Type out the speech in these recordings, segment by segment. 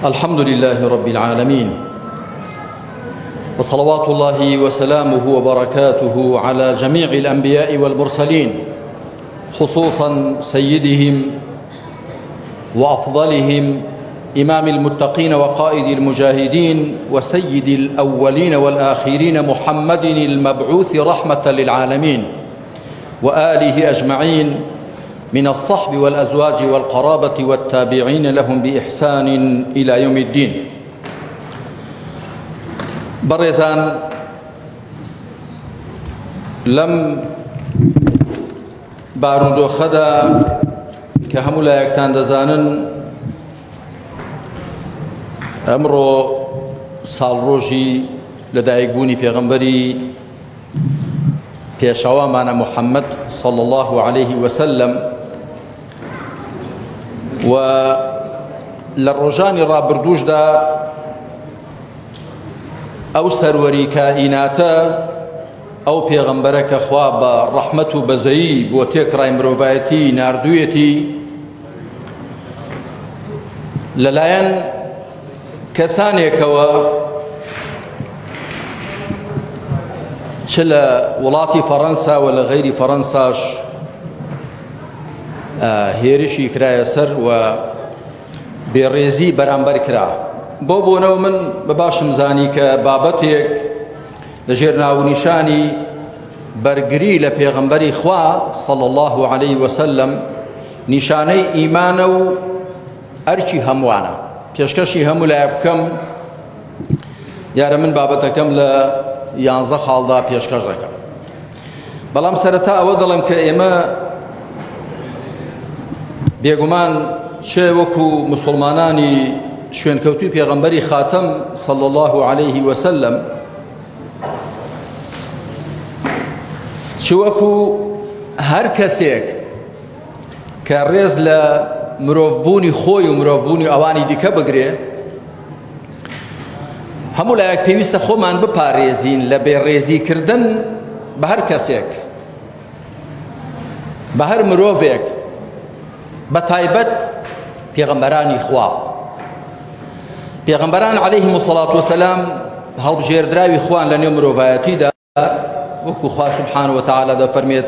الحمد لله رب العالمين وصلوات الله وسلامه وبركاته على جميع الأنبياء والمرسلين خصوصا سيدهم وأفضلهم إمام المتقين وقائد المجاهدين وسيد الأولين والآخرين محمد المبعوث رحمة للعالمين وآله أجمعين من الصحب والأزواج والقرابة والتابعين لهم بإحسان إلى يوم الدين. بەڕێزان لەم بارودۆخەدا کە هەموو لایەکتان دەزانن ئەمڕۆ ساڵڕۆژی لەدایکبوونی پێغەمبەری پێشەوامانە محەممەد صلى الله عليه وسلم و لە ڕۆژانی ڕابردووشدا ئەو سەروەری کائیناتە ئەو پێغەمبەرە کە خوا بە ڕەحمەت و بەزەیی بۆ تێکڕای مرۆڤایەتی ناردوویەتی لەلایەن کەسانێکەوە چ لە وڵاتی فەڕەنسا و لە غەیری فەڕەنساش هێرشی کرایە سەر و بێڕێزی بەرامبەر کرا. بۆ بۆنەوە من بە باشم زانی کە بابەتێک لەژێر ناونیشانی بەرگری لە پێغەمبەری خوا صلی الله عليه وسلم نیشانەی ئیمانە و ئەرکی هەمووانە پێشکەشی هەموو لایە بکەم. دیارە من بابەتەکەم لە 11 خاڵدا پێشکەش دەکەم، بەڵام سەرەتا ئەوە دەڵێم کە ئێمە بێگومان چێ وەکو مسلمانانی شوێنکەوتوی پێغەمبەری خاتەم صلی الله عليه وسلم، چ وەکو هەر کەسێک کە ڕێز لە مرۆڤبوونی خۆی و مرۆڤبوونی ئەوانی دیکە بگرێ، هەموو لایەک پێویستە خۆمان بپارێزین لە بێڕێزیکردن بە هەر کەسێک، بە هەر مرۆڤێک، بە تایبەت پێغەمبەرانی خوا. پێغەمبەران عەلەیهم الصلاة والسلام هەڵبژێردراوی خوان لە نێو مرۆڤایەتیدا، وەکو خوا سبحانه وتعالى دەفەرمێت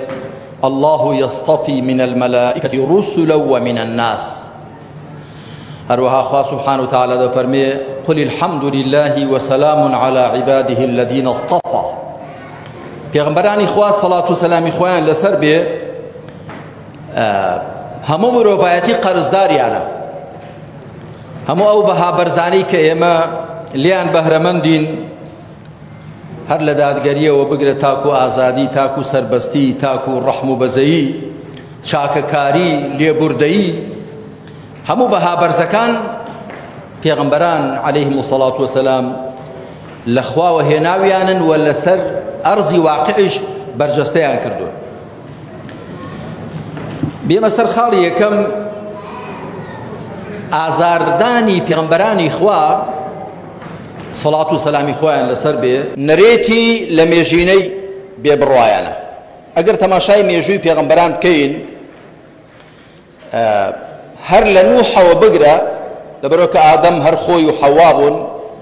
الله يصطفي من الملائكة رسلا ومن الناس. هەروەها خوا سبحانه وتعالى دەفەرمێ قل الحمد لله وسلام على عباده الذين اصطفى. پێغەمبەرانی خوا سەڵات و سەلامی خۆیان لەسەر بێ هەموو مرۆڤایەتی قەرزداریانە، هەموو ئەو بەها بەرزانەی کە ئێمە لیان بەهرەمەندین، هەر لە دادگەریەوە بگرە تاکو ئازادی، تاکو سربەستی، تاکو ڕەحم و بەزەیی، چاکەکاری، لێبوردەیی، هەموو بەها بەرزەکان پێغەمبەران عەلەیهم الصلاة والسلام لە خواوە هێناویانن و لەسەر ئەرزی واقعیش بەرجەستەیان کردوون. بێمە سەر خاڵی یەکەم، ئازاردانی پێغەمبەرانی خوا سەڵات و سەلامی خۆیان لەسەر بێ نەرێتی لە مێژینەی بێبڕوایانە. ئەگەر تەماشای مێژووی پێغەمبەران بکەین، هەر لە نوحەوە بگرە، لەبەرەوە کە ئادەم هەر خۆی و حەوا بوون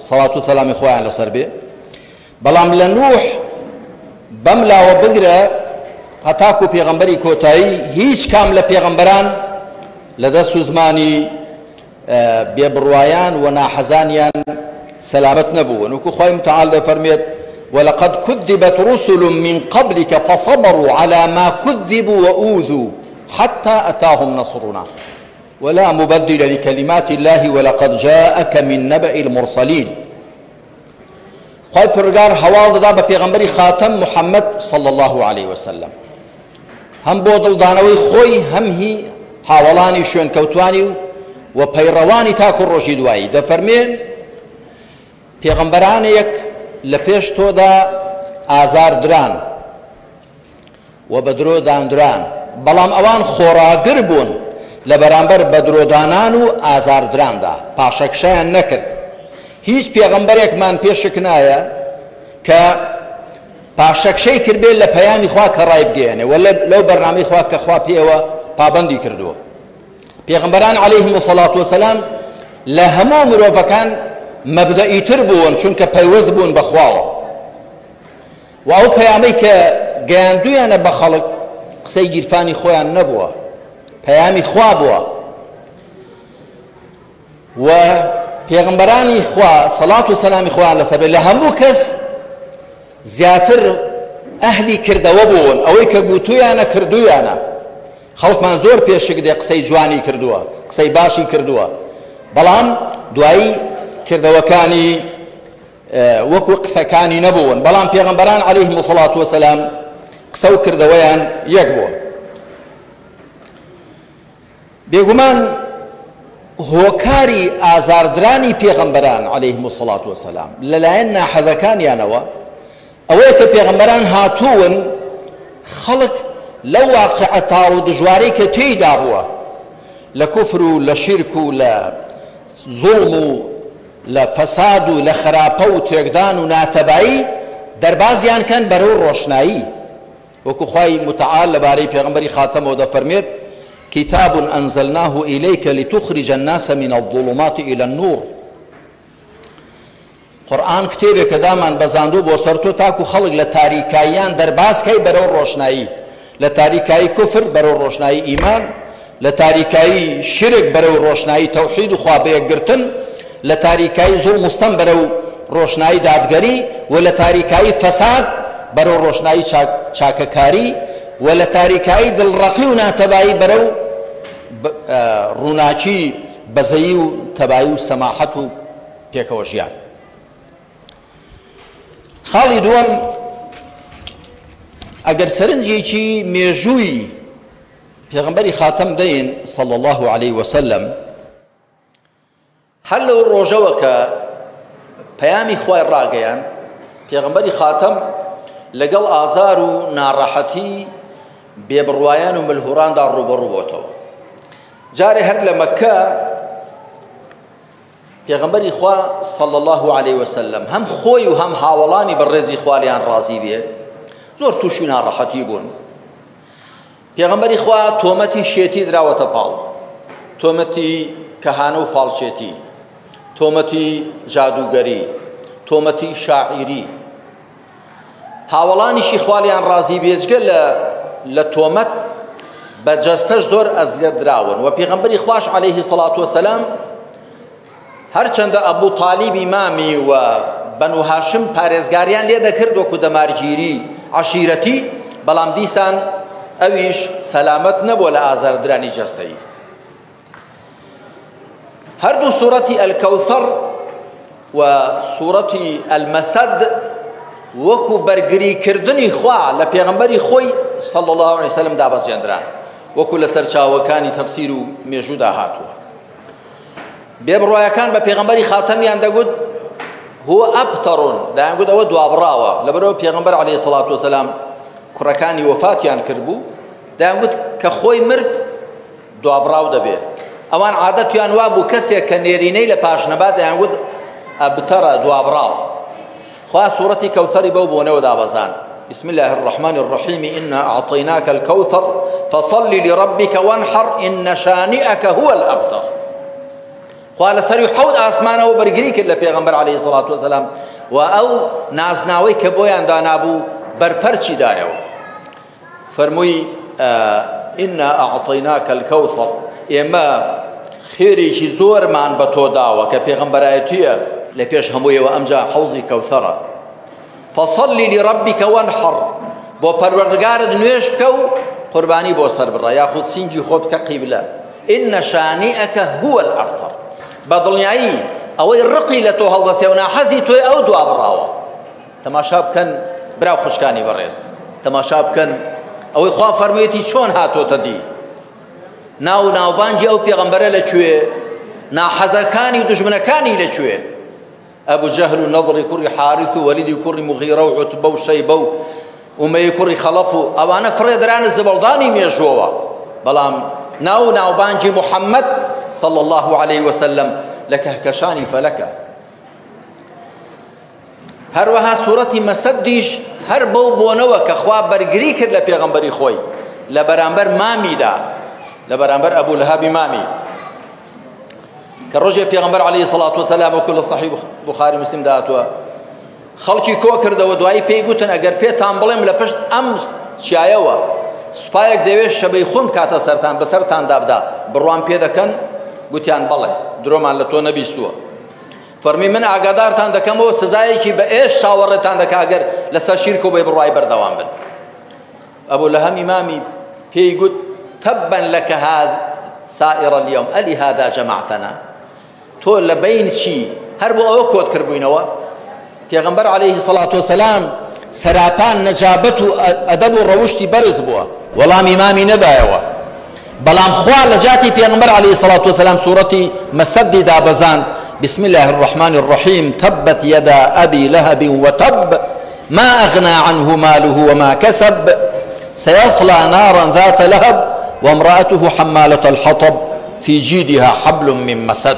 سەڵات و سەلامی خۆیان لەسەر بێ، بەڵام لە نوح بەم لاوە بگرە هەتاکو پێغەمبەری کۆتایی هیچ کام لە پێغەمبەران لە دەست و زمانی بێبڕوایان و ناحەزانیان سەلامەت نەبوون. وەکو خوای متعال دەفەرمێت ولقد كذبت رسل من قبلك فصبروا على ما كذبوا وأوذوا حتى أتاهم نصرنا ولا مبدل لكلمات الله ولقد جاءك من نبأ المرسلين. خوای پەروەردگار هەواڵ دەدا بە پێغەمبەری خاتەم محەممەد صلى الله عليه وسلم، هەم بۆ دڵدانەوەی خۆی هەم هی هاوەڵانی شوێنکەوتوانی و پەیڕەوانی تاکو ڕۆژی دوایی. دەفەرمێ پێغەمبەرانێک لە پێش تۆدا ئازار دران و بە درۆ داندران، بەڵام ئەوان خۆڕاگر بوون لە بەرامبەر بە درۆدانان و ئازاردراندا، پاشەکشەیان نەکرد. هیچ پێغەمبەرێکمان پێشک نایە کە پاشەکشەی کردبێت لە پەیامی خوا کە ڕای بگەیەنێ و لەو بەرنامەی خوا کە خوا پێوە پابەندی کردووە. پێغەمبەران عەلەیهم الصلاة والسلام لە هەموو مرۆڤەکان مەبدەئیتر بوون، چونکە پەیوەست بوون بە خواوە و ئەو پەیامەی کە گەیاندوویانە بە خەڵک قسەی گیرفانی خۆیان نەبووە، پەیامی خوا بووە. و پێغەمبەرانی خوا سەڵات و سەلامی خوایان لەسەر بێت لە هەموو کەس زیاتر ئەهلی کردەوە بوون، ئەوەی کە گوتویانە کردویانە. خەڵکمان زۆر پێشک دێ قسەی جوانی کردووە، قسەی باشی کردووە، بەڵام دوایی کردەوەکانی وەکو قسەکانی نەبوون. بەڵام پێغەمبەران عەلەیهم الصڵاة وسلام قسە و کردەوەیان یەک بووە. بێگومان هۆکاری ئازاردرانی پێغەمبەران علیهم الصلوة والسلام لەلایەن ناحەزەکانیانەوە ئەوەیە کە پێغەمبەران هاتوون خەڵک لەو واقعە تاڵ و دژوارەی کە تێیدا بووە لە کوفر و لە شیرک و لە زوڵم و لە فەساد و لە خراپە و تێکدان و ناتەبایی دەربازیان کەن بەرەو ڕۆشنایی. وەکو خوای متعال لەبارەی پێغەمبەری خاتەمەوە دەفەرموێت، کتاب انزلناه الیک لتخرج الناس من الظلمات الی النور، قورئان کتێبێکە دامان بەزاندووە بۆ سەر تۆ تاکو خەڵک لە تاریکاییان دەرباز کەی بەرەو ڕۆشنایی، لە تاریکایی کوفر بەرەو ڕۆشنایی ئیمان، لە تاریکایی شیرک بەرەو ڕۆشنایی تەوحید و خوا بەیەکگرتن، لە تاریکایی زوڵم و ستەم بەرەو ڕۆشنایی دادگەری و لە تاریکایی فەساد بەرەو ڕۆشنایی چاکەکاری و لە تاریکایی دڵڕەقی و ناتەبایی بەرەو ڕووناکی بەزەیی و تەبایی و سەماحەت و پێکەوە ژیان. خاڵی دووەم، ئەگەر سەرنجێکی مێژووی پێغەمبەری خاتەم دەین صلی اللە علیه وسلم هەر لەو ڕۆژەوە کە پەیامی خوای ڕاگەیان پێغەمبەری خاتەم لەگەڵ ئازار و ناڕەحەتی بێبڕوایان و ملهوڕاندا ڕوبەڕوو بۆتەوە. جارێ هەر لە مەککە پێغەمبەری خوا صلی الله علیه وسلم هەم خۆی و هەم هاوەڵانی بەڕێزی خوا لێیان ڕازی بێ زۆر تووشی ناڕەحەتی بوون. پێغەمبەری خوا تۆمەتی شێتی دراوەتە پاڵ، تۆمەتی کەهانە و فاڵچێتی، تۆمەتی جادووگەری، تۆمەتی شاعیری. هاوەڵانیشی خوا لێیان ڕازی بێجگە لە لە تۆمەت بە جەستەش زۆر ئەزیەت دراون و پێغەمبەری خواش عەلەیهی سەڵات وەسەلام هەرچەندە ئەبو تالیبی مامی و بەنو هاشم پارێزگاریان لێ دەکرد وەکو دەمارگیری عەشیرەتی، بەڵام دیسان ئەویش سەلامەت نەبووە لە ئازاردرانی جەستەیی. هەردوو سوڕەتی الکوثر و سوڕەتی المسد وەکو بەرگریکردنی خوا لە پێغەمبەری خۆی صلی الله علیه وسلم دابەزێندران، وەکو لە سەرچاوەکانی تەفسیر و مێژوودا هاتووە. بێبڕوایەکان بە پێغەمبەری خاتەمیان دەگوت هو ئەبتەڕون، دەیانگوت ئەوە دوابڕاوە، لەبەرەوە پێغەمبەر عەلەیهی سەڵات وەسەلام کوڕەکانی وەفاتیان کردبوو، دەیانگوت کە خۆی مرد دوابڕاو دەبێ. ئەوان عادەتیان وابوو کەسێک کە نێرینەی لە پاش نەبا دەیانگوت ئەبتەڕە، دوابڕاو. خوا سوڕەتی کەوثەری بەو بۆنەوە دابەزاند، بسم الله الرحمن الرحیم انا اعطیناک الکوثر فصل لربک وانحر ان شانئک هو الابتر. خوا لەسەری حەوت ئاسمانەوە بەرگری کرد لە پێغەمبەر عەلەیهی سەڵات وەسەلام و ئەو نازناوەی کە بۆیان دانابوو بەرپەرچی دایەوە. فەرمووی انا اعطیناک الکوثر، ئێمە خێرێکی زۆرمان بە تۆ داوە کە پێغەمبەرایەتیە لە پێش هەموویەوە، ئەمجا حەوزی کەوثەرە. فصل لربک وانحر، بۆ پەروەردگارت نوێژ بکە و قوربانی بۆ سەر بڕە یاخود سینگی خۆ بکە قیبلە. ان شانئک هو الابتر، بە دڵنیایی ئەوەی ڕقی لە تۆ هەڵدەسێ و ناحەزی تۆی ئەو دوابڕاوە. تەماشا بکەن برا و خوشکانی بەڕێز، تەماشا بکەن ئەوەی خوا فەرموویەتی چۆن هاتۆتە دی، ناو و ناوبانگی ئەو پێغەمبەرە لەکوێ، ناحەزەکانی و دوژمنەکانی لەکوێ. ئەبو جەهل و نەضری کوڕی حارث و وەلیدی کوڕی موغیرە و عوتبە و شەیبە و ئومەیە کوڕی خەڵەف و ئەوانە فڕێدرانە زبڵدانی مێژووەوە، بەڵام ناو و ناوبانگی محەممەد صلی الله علیه وسلم لە کەهکەشانی فەلەکە. هەروەها سورەتی مەسەدیش هەر بەو بۆنەوە کە خوا بەرگری کرد لە پێغەمبەری خۆی لە بەرامبەر مامیدا، لە بەرامبەر ئەبوو لەهەبی مامی. کە ڕۆژێ پێغەمبەر عەلەیهی سەڵات وەسەلام وەکو لە سەحیح بوخاری مسلمدا هاتووە خەڵکی کۆ کردەوە دوایی پێی گوتن ئەگەر پێتان بڵێم لە پشت ئەم چیایەوە سوپایەک دەوێت شەبەی خۆم کاتە سەرتان بەسەرتاندا بدا بڕوام پێ دەکەن؟ گوتیان بەڵێ درۆمان لە تۆ نەبیستووە. فەرمی من ئاگادارتان دەکەمەوە سزایەکی بە ئێش چاوەڕێتان دەکا ئەگەر لەسەر شیرک و بێ بڕوای بەردەوام بن. ئەبو لەهەمی مامی پێی گوت تبا لك هذا سائر اليوم ألهذا جمعتنا تۆ لە بەین چی هەر بۆ ئەوە کۆت کردبووینەوە؟ پێغەمبەر عەلەیهی سەڵات وەسەلام سەراپا نەجابەت و ئەدەب و ڕەوشتی بەرز بووە. وەڵامی مامی نەدایەوە، بەڵام خوا لە جاتی پێغەمبەر عەلەیهی سەڵات وەسەلام سوڕەتی مەسەدی دابەزاند، بسم الله الرحمن الرحیم تبت یدا ابی لهب وتب ما اغنی عنه ماله وما کسب سیصلی نارا ذات لهب وامرأته حمالة الحطب فی جیدها حبل من مسد.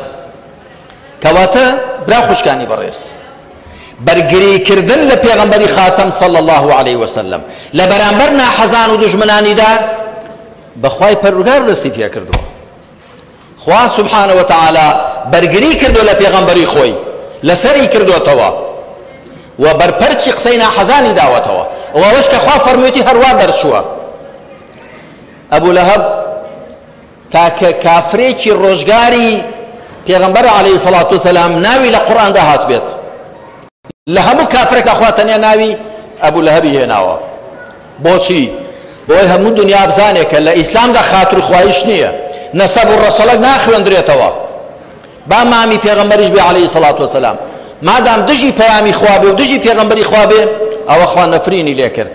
کەواتە برا خوشکانی بەڕێز بەرگری کردن لە پێغەمبەری خاتەم صلی الله علیه وسلم لە بەرامبەر ناحەزان و دوژمنانیدا بەخوای پەروەردگار دەستی پێکردووە. خوا سبحانە وتعالی بەرگری کردووە لە پێغەمبەری خۆی، لەسەری کردووەتەوە و بەرپەرچی قسەی ناحەزانی داوەتەوە و ئەوەش کە خوا فەرموویەتی هەروا دەرچووە. ئەبو لەهەب تاکە کافرێکی ڕۆژگاری پێغەمبەر عەلەیهی سەڵات وسەلام ناوی لە قورئاندا هاتبێت، لە هەموو کافرێکدا خوا تەنیا ناوی ئەبو لەهەبی هێناوە. بۆچی؟ بۆی هەموو دنیا بزانێت کە لە ئیسلامدا خاتر خوایش نییە، نەسەب و ڕەچەڵەک ناخوێندرێتەوە. با مامی پێغەمبەریش بێ عەلەیهی سەڵات وسەلام، مادام دژی پەیامی خوا بێ و دژی پێغەمبەری خوا بێ، ئەوە خوا نەفرینی لێکرد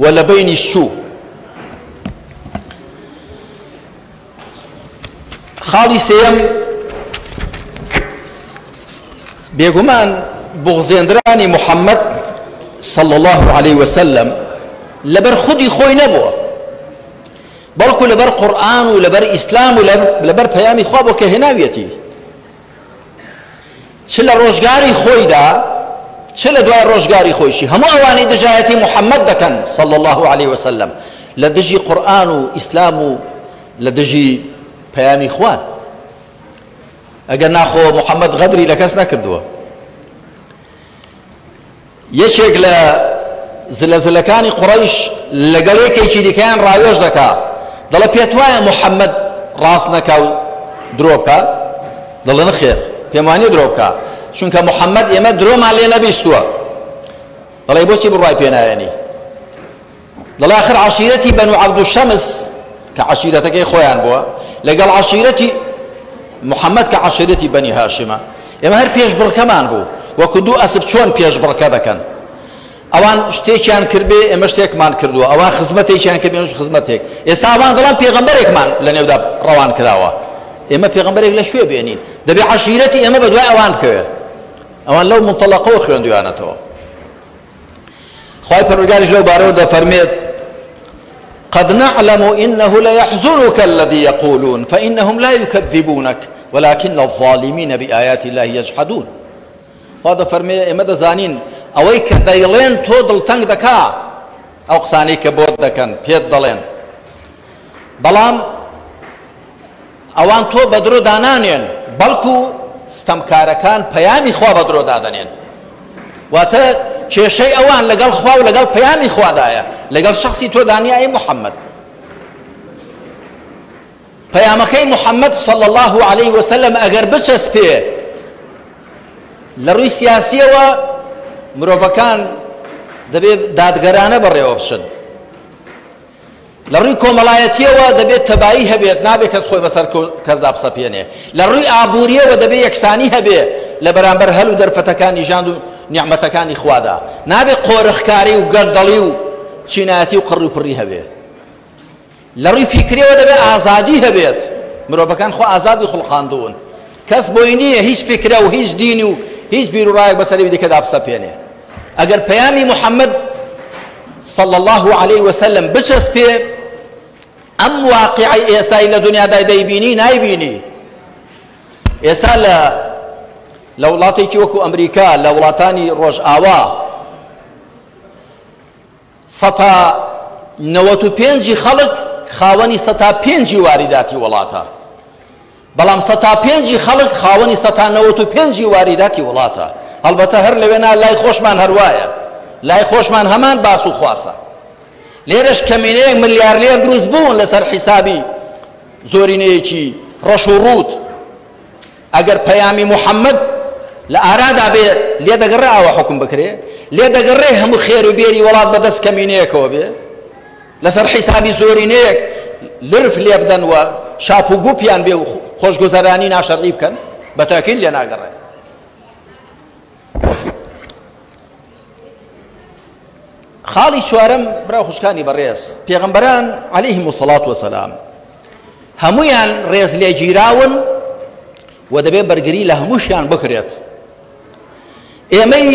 و لە بەینیش چوو. خاڵی سێیەم، بێگومان بوغزێندرانی محەممەد صلى الله عليه وسلم لەبەر خودی خۆی نەبووە، بەڵکو لەبەر قورئان و لەبەر ئیسلام و لەبەر پەیامی خوا بۆ کە هێناویەتی. چ لە ڕۆژگاری خۆیدا چ لە دوای ڕۆژگاری خۆیشی هەموو ئەوانەی دژایەتی محەممەد دەکەن صلی الله علیه وسلم لە دژی قورئان و ئیسلام و لە دژی پەیامی خوان. ئەگەر ناخۆ محەممەد غەدری لە کەس نەکردووە. یەکێک لە زلە زلەکانی قوڕەیش لەگەڵ یەکێکی دیکەیان ڕاوێژ دەکا، دەڵێ پێت وایە محەممەد ڕاست نەکا و درۆ بکا؟ دەڵێ نەخێر، پێم وانییە درۆ بکا، چونکە محەممەد ئێمە درۆمان لێ نەبیستووە. دەڵێ بۆچی بڕوای پێ نایەنی؟ دەڵێ ئاخر عەشیرەتی بەنو عەبدوشەمس کە عەشیرەتەکەی خۆیان بووە لەگەڵ عەشیرەتی محەممەد کە عەشیرەتی بەنی هاشمە، ئێمە هەر پێشبڕکەمان بوو، وەکو دوو ئەسپ چۆن پێشبڕکە دەکەن، ئەوان شتێکیان کردبێ ئێمە شتێکمان کردووە، ئەوان خزمەتێکیان کرد ئێمەش خزمەتێک. ئێستا ئەوان دەڵێن پێغەمبەرێکمان لەنێودا ڕەوان کراوە، ئێمە پێغەمبەرێک لە کوێ بێنین؟ دەبێ عەشیرەتی ئێمە بەدوای ئەوان بکەوێت. ئەوان لەو منتەڵەقەوە خوێندویانەتەوە. خوای پەروەردگاریش لەو بارەوە دەفەرمێت قد نعلم إنه ليحزنك الذي يقولون فإنهم لا يكذبونك ولكن الظالمين بآيات الله يجحدون. خوا دەفەرمێ ئێمە دەزانین ئەوەی کە دەیڵێن تۆ دڵتەنگ دەکا، ئەو قسانەی کە بۆت دەکەن پێت دەڵێن، بەڵام ئەوان تۆ بە درۆ دانانێن، بەڵکو ستەمکارەکان پەیامی خوا بە درۆ دادەنێن. واتە کێشەی ئەوان لەگەڵ خوا و لەگەڵ پەیامی خوادایە، لەگەڵ شەخسی تۆدا نییە ئەی محەممەد. پەیامەکەی محەممەد صلی الله علیه وسلم ئەگەر بچەسپێ لە ڕووی سیاسیەوە مرۆڤەکان دەبێت دادگەرانە بەڕێوە بچن، لە ڕووی کۆمەڵایەتیەوە دەبێت تەبایی هەبێت، نابێت کەس خۆی بەسەر کەسدا بسەپێنێ، لە ڕووی ئابووریەوە دەبێت یەکسانی هەبێ لە بەرامبەر هەل و دەرفەتەکانی ژاند و نیعمەتەکانی خوادا، نابێت قۆرخکاری و گەندەڵی و چینایەتی و قڕ و پڕی هەبێ. لە ڕووی فیکریەوە دەبێت ئازادی هەبێت، مرۆڤەکان خۆ ئازادی خوڵقاندوون، کەس بۆی نییە هیچ فیکرە و هیچ دین و هیچ بیروڕایەک بەسەر ئەوی دیکەدا بسەپێنێ. ئەگەر پەیامی محەممەد صلى الله عليه وسلم بچەسپێ، ئەم واقعی ئێستای لە دنیادا دەیبینی نایبینی. ئێستا لە لە وڵاتێکی وەکو ئەمریکا، لە وڵاتانی ڕۆژئاوا سەتا 95ی خەڵک خاوەنی سەتا پێنجی واریداتی وڵاتە. بەڵام 5% خەڵک خاوەنی 95% واریداتی وڵاتە. هەڵبەتە هەر لەوێنا لای خۆشمان هەروایە، لای خۆشمان هەمان باس و خواسە. لێرەش کەمینەیەک ملیارلێر دروست بوون لەسەر حیسابی زۆرینەیەکی ڕەش و ڕووت. ئەگەر پەیامی محەممەد لە ئارادا بێ لێ دەگەڕێ ئاوا حکم بکرێ، لێ دەگەڕێ هەموو خێر و بێری وڵات بەدەست کەمینەیەکەوە بێ، لەسەر حیسابی زۆرینەیەک لرف لێ بدەن و شاپ و گوپیان بێ و خۆشگوزەرانی ناشەرعی بکەن، بە تاکیل لێ ناگەڕێ. خاڵی چوارەم برا خوشکانی بەڕێز، پێغەمبەران عەلەیهم الصلاة وەسەلام هەمویان ڕێز لێگیراون و دەبێت بەرگری لە هەمووشیان بکرێت. ئێمەی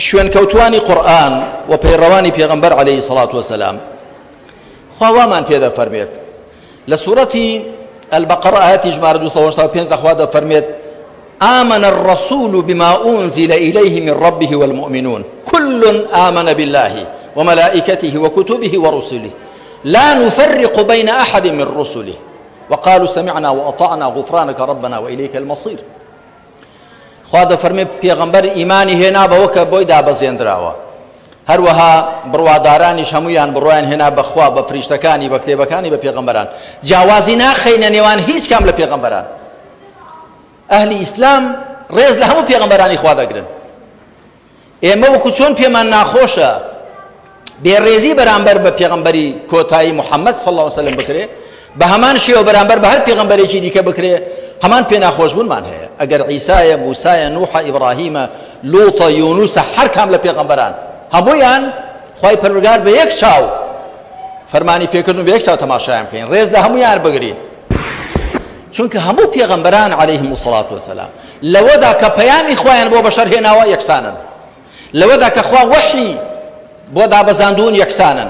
شوێنکەوتوانی قورئان و پەیڕەوانی پێغەمبەر عەلەیهی سەڵات وەسەلام خوا وامان پێ دەفەرمێت لە سوورەتی البقرە ئاەتی ژمارە 285 لە خوا دەفەرمێت آمن الرسول بما أنزل إليه من ربه والمؤمنون كل آمن بالله وملائكته وكتبه ورسله لا نفرق بين أحد من رسله وقالوا سمعنا وأطعنا غفرانك ربنا وإليك المصير. خوا دەفەرمێ پێغەمبەر ئیمانی هێنا بەوە کە بۆی دابەزێندراوە، هەروەها بڕوادارانیش هەمویان بڕوایان هێنا بەخوا، بە فریشتەکانی، بە کتێبەکانی، بە پێغەمبەران. جیاوازی ناخەینە نێوان هیچ کام لە پێغەمبەران. ئەهلی ئیسلام ڕێز لە هەموو پێغەمبەرانی خوا دەگرن. ئێمە وەکو چۆن پێمان ناخۆشە بێڕێزی بەرامبەر بە پێغەمبەری کۆتایی محەممەد صلی الله علیه وسلم بکرێ، بە هەمان شێوە بەرامبەر بە هەر پێغەمبەرێکی دیکە بکرێ، هەمان پێناخۆشبوونمان هەیە. ئەگەر عیسایە، موسایە، نوحە، ئیبراهیمە، لوطە، یونوسە، هەر کام لە پێغەمبەران هەموویان خوای پەروەردگار بە یەک چاو فەرمانی پێکردن، بە یەک چاو تەماشایان بکەین، ڕێز لە هەموویان بگرین. چونکە هەموو پێغەمبەران عەلەیهم الصلاة والسلام لەوەدا کە پەیامی خوایان بۆ بەشەر هێناوە یەکسانن، لەوەدا کە خوا وەحی بۆ دابەزاندوون یەکسانن،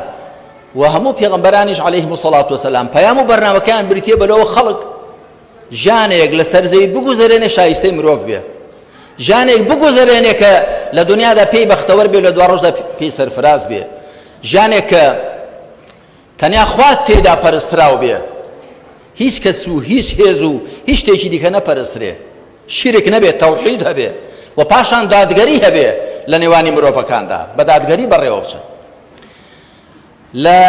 و هەموو پێغەمبەرانیش عەلەیهم الصلاة والسلام پەیام و بەرنامەکەیان بریتیە بە لەوە خەڵک ژانێک لەسەر زەوی بگوزەرێنێ شایستەی مرۆڤ بێ، ژانێک بگوزەرێنێ کە لە دنیادا پێی بەختەوەر بێ، لە دوا ڕۆژدا پێی سەرفراز بێ، ژانێک کە تەنیا خوا تێدا پەرستراو بێ، هیچ کەس و هیچ هێز و هیچ شتێکی دیکە نەپەرسترێ، شیرک نەبێ، تەوحید هەبێ و پاشان دادگەری هەبێ لە نێوانی مرۆڤەکاندا، بە دادگەری بەڕێوە بچن. لە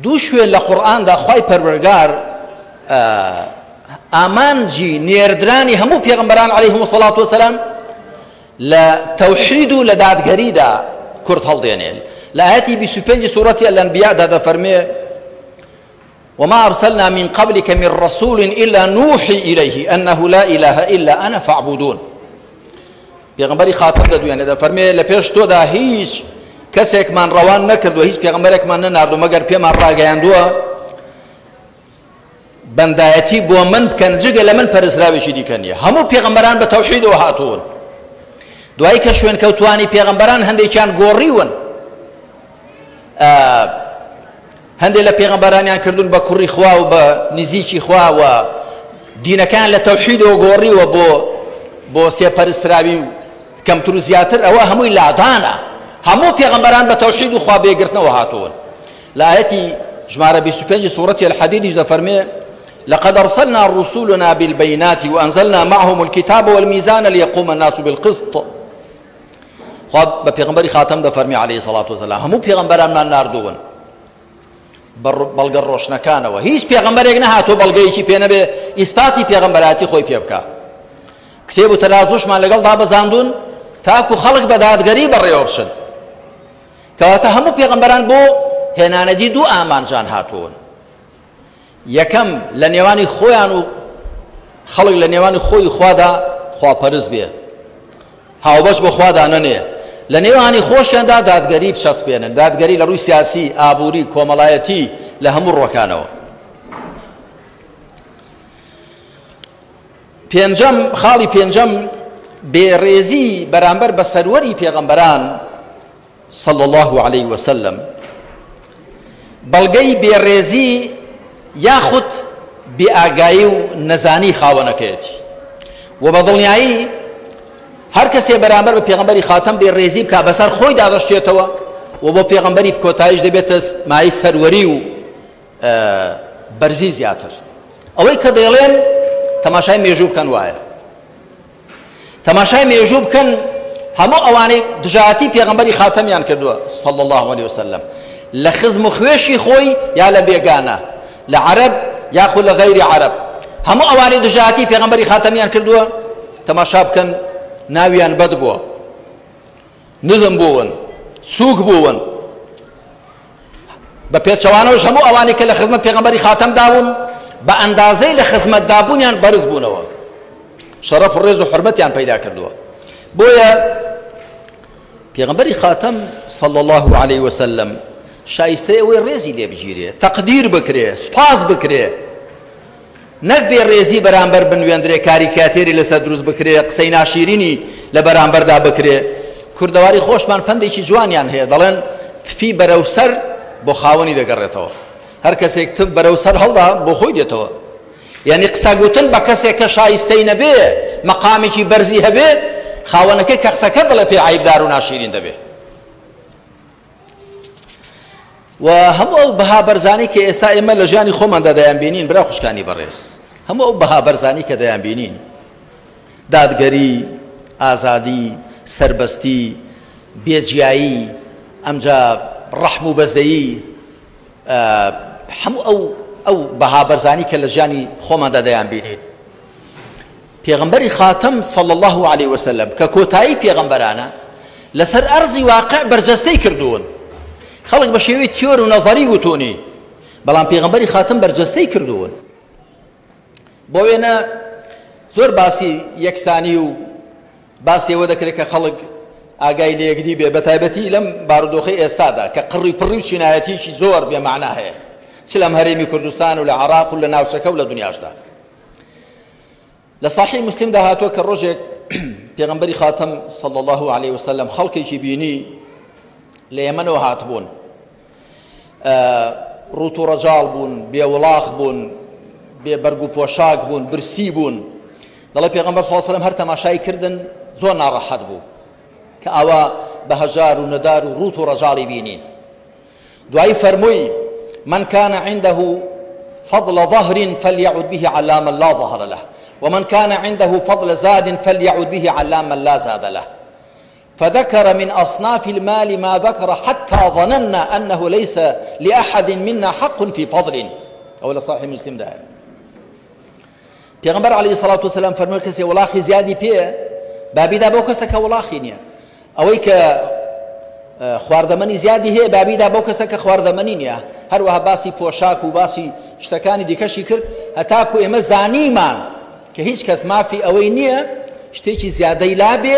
دوو شوێن لە قورئاندا خوای پەروەردگار ئامانجی نێردرانی هەموو پێغەمبەران عەلەیهم الصلاة والسلام لە تەوحید و لە دادگەریدا کورت هەڵدێنێ. لە ئاەتی 25 سوورەتی الأنبیاءدا دەفەرمێ وما أرسلنا من قبلك من رسول إلا نوحي إليه أنه لا إله إلا أنا فاعبدون. پێغەمبەری خاتم دەدوێنێ دەفەرمێ لە پێش تۆدا هیچ کەسێکمان ڕەوان نەکردووە، هیچ پێغەمبەرێکمان نەناردوو مەگەر پێمان ڕاگەیاندووە بەندایەتی بۆ من بکەن، جگە لە من پەرستراوێکی دیکە نییە. هەموو پێغەمبەران بە تەوحیدەوە هاتوون. دوایی کە شوێنکەوتوانی پێغەمبەران هەندێکیان گۆڕیون، هەندێک لە پێغەمبەرانیان کردوون بە کوڕی خوا و بە نزیکی خوا و دینەکان لە تەوحیدەوە گۆڕیوە بۆ سێپەرستراوی و کەمتر و زیاتر، ئەوە هەمووی لادانە. هەموو پێغەمبەران بە تەوحید و خوا بێگرتنەوە هاتوون. لە ئاەتی ژمارە 25 سوورەتی الحدیدیش دەفەرمێ لقد أرسلنا رسلنا بالبينات وأنزلنا معهم الكتاب والميزان ليقوم الناس بالقسط. خوا بە پێغەمبەری خاتەم دەفەرمی عەلەیهی الصلاة والسلام هەموو پێغەمبەرانمان ناردوون بەڵگە ڕۆشنەکانەوە، هیچ پێغەمبەرێک نەهاتوو بەڵگەیەکی پێ نەبێ ئیسپاتی پێغەمبەراتی خۆی پێ بکا. کتێب و تەرازوشمان لەگەڵ دابەزاندوون تاکو خەڵک بە دادگەری بەڕێوە بچن. کەواتە هەموو پێغەمبەران بۆ هێنانەدی دوو ئامانجان هاتوون. یەکەم لە نێوانی خۆیان و خەڵک لە نێوانی خۆی خوادا خواپەرست بێ، هاوبەش بۆ خوادا نەنێ، لە نێوانی خۆشیاندا دادگەری بچەسپێنن، دادگەری لە ڕووی سیاسی، ئابووری، کۆمەڵایەتی لە هەموو ڕۆکانەوە. پێنجەم، خاڵی پێنجەم، بێڕێزی بەرامبەر بە سەروەری پێغەمبەران صلى الله عليه وسلم. بەڵگەی بێڕێزی یاخود بێئاگایی و نەزانی خاوەنەکەیەتی و بە دڵنیایی هەر کەسێ بەرامبەر بە پێغەمبەری خاتەم بێڕێزی بکا بەسەر خۆی دادەشتێتەوە و بۆ پێغەمبەری کۆتاییش دەبێتە مایەی سەروەری و بەرزی زیاتر. ئەوەی کە دەیڵێن تەماشای مێژوو بکەن وایە. تەماشای مێژوو بکەن هەموو ئەوانەی دژایەتی پێغەمبەری خاتەمیان کردووە صلی الله علیه وسلم لە خزم و خوێشی خۆی یا لە بێگانە لە عەرەب یاخود لە غەیری عەرەب هەموو ئەوانەی دژایەتی پێغەمبەری خاتەمیان کردووە تەماشا بکەن ناویان بەد بووە نزم بوون سووک بوون بە پێچەوانەوەش هەموو ئەوانەی کە لە خزمەت پێغەمبەری خاتەم دابوون بە ئەندازەی لە خزمەتدا بوونیان بەرز بوونەوە شەرەف و ڕێز و حرمەتیان پەیدا کردووە بۆیە پێغەمبەری خاتەم صلی الله علیه وسلم شایستەی ئەوەی ڕێزی لێ بگیرێ تەقدیر بکرێ سوپاس بکرێ نەک بێ ڕێزی بەرامبەر بنوێندرێ، کاریکاتێری لەسەر دروست بکرێ، قسەی ناشیرینی لە بەرامبەردا بکرێ. کوردەواری خۆشمان پەندێکی جوانیان هەیە دەڵێن، تفی بەرەو سەر بۆ خاوەنی دەگەڕێتەوە. هەر کەسێک تف بەرەو سەر هەڵدا بۆ خۆی دێتەوە. یانی قسە گوتن بە کەسێک کە شایستەی نەبێ، مەقامێکی بەرزی هەبێ، خاوەنەکەی کە قسەکە دەڵێ پێی عەیبدار و ناشیرین دەبێ. و هەموو ئەو بەها بەرزانەی کە ئێستا ئێمە لە ژیانی خۆماندا دەیانبینین برا خوشکانی بەڕێز هەموو ئەو بەها بەرزانی کە دەیانبینین دادگەری ئازادی سربەستی بێجیایی ئەمجا ڕەحم و بەزەیی هەموو ئەو ئەو بەها بەرزانی کە لە ژیانی خۆماندا دەیانبینین پێغەمبەری خاتەم صلی اللە علیە وسلم کە کۆتایی پێغەمبەرانە لەسەر ئەرزی واقع بەرجەستەی کردوون خەڵک بە شێوەی تیۆر و نەزەری وتونی بەڵام پێغەمبەری خاتەم بەرجەستەی کردوون بۆ وێنە زۆر باسی یەکسانی و باسی ئەوە دەکرێت کە خەڵک ئاگای لە یەکدی بێ بە تایبەتی لەم بارودۆخی ئێستادا کە قڕی پڕی و چینایەتیی زۆر بێمەعنا هەیە چ لەم هەرێمی کوردستان و لە عراق و لە ناوچەکە و لە دنیاشدا لە صحیح مسلمدا هاتووە کە ڕۆژێک پێغەمبەری خاتەم صلی الله علیه وسلم خەڵکێکی بینی لە یەمەنەوە هاتبوون ڕوت و ڕەجاڵ بوون بێ وڵاخ بوون بێ بەرگ و پۆشاک بوون برسی بوون دەڵێ پێغەمبەر صلی الله علیه وسلم هەر تەماشای کردن زۆر ناڕەحەت بوو کە ئاوا بە هەژار و نەدار و ڕوت و ڕەجاڵی بینین دوایی فەرمووی، من کان عنده فضل ظهر فلیعد به علی من لا ظهر له ومن کان عنده فضل زاد فلیعد به علی من لا زاد له فذكر من أصناف المال ما ذكر حتى ظننا أنه ليس لأحد منا حق في فضل أو لصحيح مسلم ده پێغەمبەر علیه الصلاة والسلام فەرمووی کەسێ وڵاخی زیادی پێ بابیدا بۆ کەسە کە وڵاخی نییە ئەوەی کە خواردەمەنی زیادی هەیە با بیدا بەو کەسە کە خواردەمەنی نییە هەروەها باسی پۆشاک و باسی شتەکانی دیکەشی کرد هەتاکو ئێمە زانیمان کە هیچ کەس مافی ئەوەی نییە شتێکی زیادەی لابێ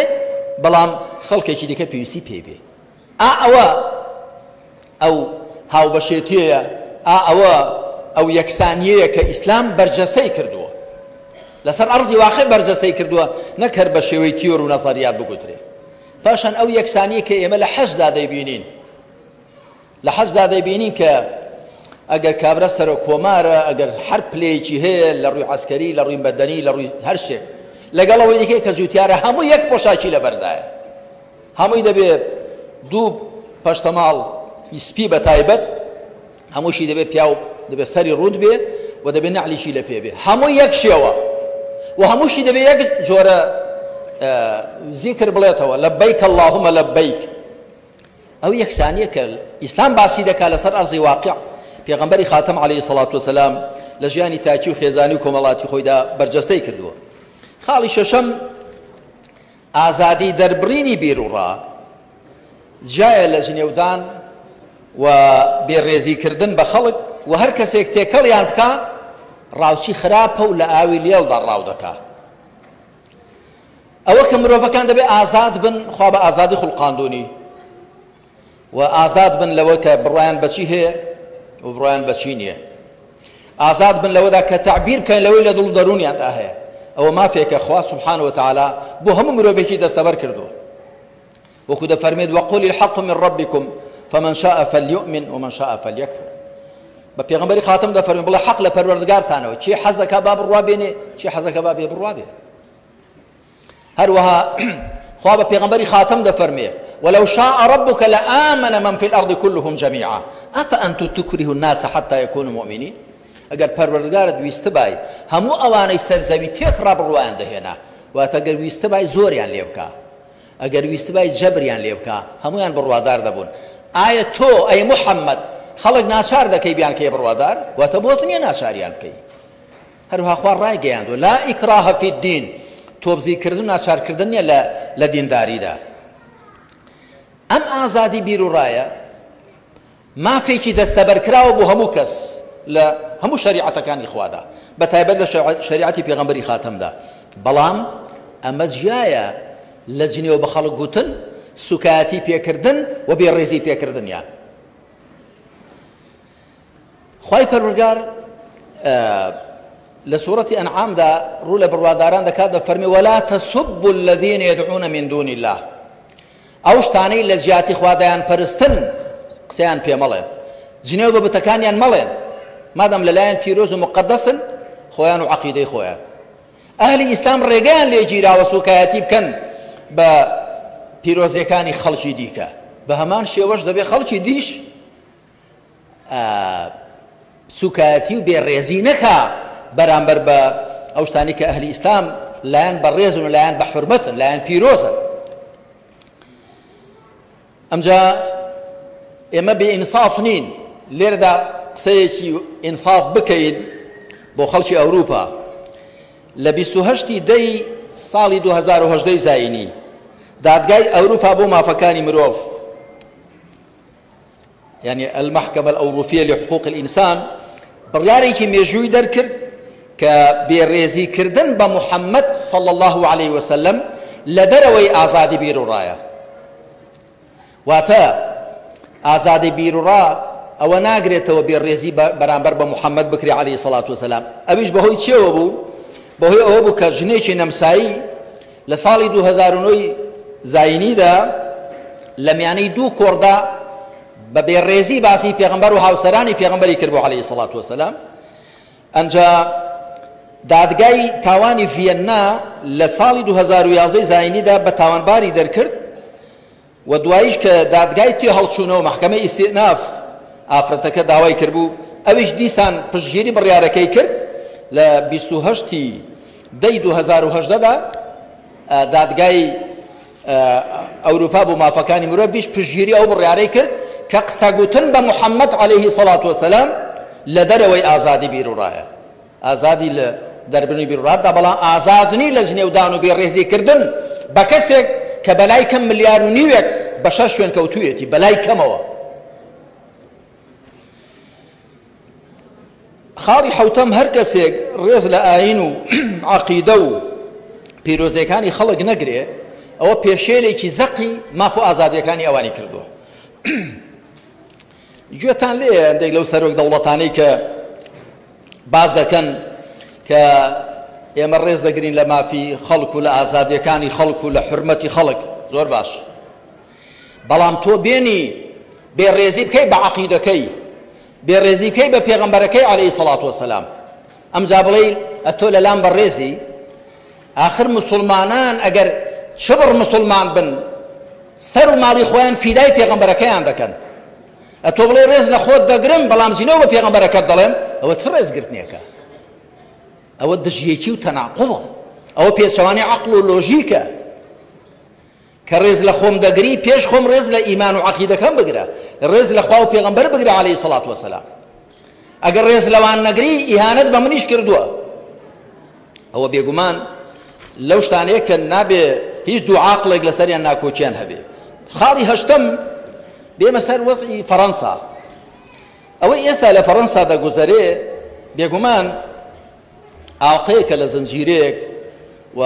بەڵام خەڵکێکی دیکە پێویستی پێی بێ ئا ئەوە ئەو هاوبەشێتیەیە ئا ئەوە ئەو یەکسانیەیە کە ئیسلام بەرجەستەی کردووە لەسەر ئەرزی واقع بەرجەستەی کردووە نەک هەر بە شێوەی تیۆر و نەزەریات بگوترێ پاشان ئەو یەکسانیە کە ئێمە لە حەجدا دەیبینین لە حەجدا دەیبینین کە ئەگەر کابرا سەرۆک کۆمارە ئەگەر هەر پلەیەکی هەیە لە ڕووی عەسکەری لە ڕووی مەدەنی لە ڕووی هەر شتێک لەگەڵ ئەوەی دیکەی کە جوتیارە هەموو یەک پۆشاکی لەبەردایە هەمووی دەبێ دوو پەشتەماڵ ی سپی بە تایبەت هەمووشی دەبێ پیاو دەبێ سەری ڕووت بێ و دەبێ نەعلیشی لە پێ بێ هەموو یەک شێوە و هەمووشی دەبێ یەک جۆرە زیکر بڵێتەوە لەبەیک اللهم لەبەیک ئەو یەکسانیە کە ئیسلام باسی دەکا لەسەر ئەرزی واقع پێغەمبەری خاتەم عەلەیهی سەڵات وسلام لە ژیانی تاکی و خێزانی و کۆمەڵاتی خۆیدا بەرجەستەی کردووە خاڵی شەشەم ئازادی دەربڕینی بیروڕا جیایە لە جنێودان و بێڕێزی کردن بە خەڵک و هەر کەسێک تێکەڵیان بکا ڕاوچی خراپە و لە ئاوی لێڵدا ڕاو دەکا. ئەوە کە مرۆڤەکان دەبێ ئازاد بن خوا بە ئازادی خوڵقاندونی و ئازاد بن لەوە کە بڕوایان بەچی هەیە و بڕوایان بەچی نییە. ئازاد بن لەوەدا کە تەعبیر بکەن لەوەی لە دڵ و دەروونیاندا هەیە، ئەوە مافێکە خوا سبحانە وتعالی بۆ هەموو مرۆڤێکی دەستەبەر کردووە، وەکو دەفەرمێت وقل الحق من ربکم فمن شاء فلیؤمن ومن شاء فلیکفر. بە پێغەمبەری خاتم دەفەرمێ بڵێ حەق لە پەروەردگارتانەوە، کێ حەز دەکا با بڕوا بێنێ، کێ حەز دەکا با بێ بڕوا بێ. هەروەها خوا بە پێغەمبەری خاتەم دەفەرمێ ولو شاء ربك لآمن من في الأرض كلهم جميعا أفأنت تكره الناس حتى يكونوا مؤمنين. ئەگەر پەروەردگارت ویستبای هەموو ئەوانەی سەر زەوی تێکڕا بڕوایان دەهێنا، واتە گەر ویستبای زۆریان لێ بکا، ئەگەر ویستبای جەبریان لێ بکا هەموویان بڕوادار دەبوون. ئایا تۆ ئەی محەممەد خەڵک ناچار دەکەی بیانکەیە بڕوادار؟ واتە بۆت نییە ناچاریان بکەی. هەروەها خوا ڕایگەیاندووە، لا اکراه فی الدین، تۆبزیکردن و ناچارکردن نییە لە لە دینداریدا. ئەم ئازادی بیروڕایە مافێکی دەستەبەرکراوە بۆ هەموو کەس لە هەموو شەریعەتەکانی خوادا، بە تایبەت لە شەریعەتی پێغەمبەری خاتەمدا، بەڵام ئەمە جیایە لە جنێو بە خەڵک گوتن، سوکایەتی پێکردن و بێڕێزی پێکردنیان. خوای پەروەردگار لە سورەتی ئەنعامدا ڕوو لە بڕواداران دەکات دەفەرمێ ولا تسبوا الذين يدعون من دون الله ئەو شتانەی لە جیاتی خوا دەیان پەرستن قسەیان پێ مەڵێن جنێو بە بتەکانیان مەڵێن مادام لەلایەن پیرۆز و مقدسن خۆیان و عەقیدەی خۆیان ئەهلی ئیسلام ڕێگەیان لێ گیراوە سوکایەتی بکەن بە پیرۆزیەکانی خەڵکی دیکە بە هەمان شێوەش دەبێ خەڵکی دیش سوکایەتی و بێ ڕێزی نەکا بەرامبەر بە ئەو شتانەی کە ئەهلی ئیسلام لایان بەڕێزن و لایان بە حورمەتن لایان پیرۆزن. ئەمجا ئێمە بێ ئینساف نین لێرەدا قسەیەکی ئینساف بکەین بۆ خەڵکی ئەوروپا لە 28 دەی ساڵی 2018 زایینی دادگای ئەوروپا بۆ مافەکانی مرۆڤ یانی المحکمە الاوروفیە لحقوق الانسان بڕیارێکی مێژووی دەرکرد کە بێڕێزی کردن بە محمد صلی اللە علیه وسلم لە دەرەوەی ئازادی بیروڕایە. واتە ئازادی بیروڕا ئەوە ناگرێتەوە بێڕێزی بەرامبەر بە محمد بکرێ علیه الصلاة والسلام. ئەویش بەهۆی چیەوە بوو؟ بەهۆی ئەوە بوو کە ژنێکی نەمسایی لە ساڵی 2009 زاینیدا لە میانەی دوو کۆڕدا بە بێڕێزی باسی پێغەمبەر و هاوسەرانی پێغەمبەری کردبوو عەلەیهی سەڵات وەسەلام. ئەنجا دادگای تاوانی ڤیەننا لە ساڵی 2011 زاینیدا بە تاوانباری دەرکرد و دواییش کە دادگای تێهەڵچوونەوە، محکمەی ئیستئناف، ئافرەتەکە داوای کردبوو، ئەویش دیسان پشتگیری بڕیارەکەی کرد، لە 28 ی دەی 2018 دا دادگای ئەوروپا بۆ مافەکانی مرۆڤیش پشتگیری ئەو بڕیارەی کرد کە قسەگوتن بە محەممەد عەلەیهی سەڵات وەسەلام لە دەرەوەی ئازادی بیروڕایە. ئازادی لە دەربرنی بیروڕادا، بەڵام ئازاد نی لە جنێودان و بێڕێزی کردن بە کەسێک کە بەلای کەم ملیار و نیوێک بەشەر شوێنکەوتوویەتی، بەلای کەمەوە. خاڵی حەوتەم، هەر کەسێک ڕێز لە ئایین و عەقیدە و پیرۆزیەکانی خەڵک نەگرێ، ئەوە پێشێلێکی زەقی ماف و ئازادیەکانی ئەوانی کردووە. گوێتان لێیە هەندێک لەو سەرۆک دەوڵەتانەی کە باس دەکەن کە ئێمە ڕێز دەگرین لە مافی خەڵک و لە ئازادیەکانی خەڵک و لە حورمەتی خەڵک، زۆر باش، بەڵام تۆ بێنی بێڕێزی بکەی بە عەقیدەکەی، بێڕێزی بکەی بە پێغەمبەرەکەی عەلەیهی سەڵات وەسەلام، ئەمجا بڵێی ئەتۆ لەلام بەڕێزی؟ ئاخر موسوڵمانان ئەگەر چ بڕ موسوڵمان بن سەر و ماڵی خۆیان فیدای پێغەمبەرەکەیان دەکەن، ئەتۆ بڵێی ڕێز لە خۆت دەگرم بەڵام جنێو بە پێغەمبەرەکەت دەڵێم، ئەوە چ ڕێزگرتنێکە؟ ئەوە دژیەکی و تەناقوضە، ئەوە پێچەوانەی عەقڵ و لۆژیکە. کە ڕێز لە خۆم دەگری پێش خۆم ڕێز لە ئیمان و عەقیدەکەم بگرە، ڕێز لە خوا و پێغەمبەر بگرە عەلەیهی سەڵات وەسەلام. ئەگەر ڕێز لەوان نەگری ئیهانەت بە منیش کردووە. ئەوە بێگومان لەو شتانەیە کە نابێ هیچ دوو عاقڵێک لەسەریان ناکۆکیان هەبێ. خاڵی هەشتەم بێمە سەر وەزعی فەڕەنسا. ئەوەی ئێستا لە فەڕەنسا دەگوزەرێ بێگومان ئاڵقەیەکە لە زنجیرەیەک و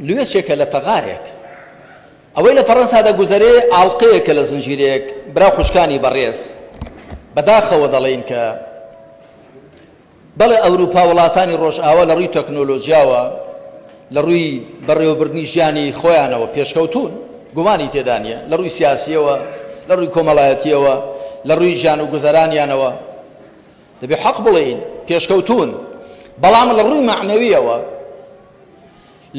لوێچێکە لە تەغارێک. ئەوەی لە فەڕەنسا دەگوزەرێ ئاڵقەیەکە لە زنجیرەیەک. برا و خوشکانی بەڕێز، بەداخەوە دەڵێین کە بەڵێ ئەوروپا وڵاتانی ڕۆژئاوا لە ڕووی تەکنۆلۆجیاوە، لە ڕووی بەڕێوەبردنی ژیانی خۆیانەوە پێشکەوتوون، گومانی تێدا نییە، لە ڕووی سیاسییەوە، لە ڕووی کۆمەڵایەتییەوە، لە ڕووی ژیان و گوزەرانیانەوە، دەبێ حەق بڵێین پێشکەوتوون، بەڵام لە ڕووی مەعنەوییەوە،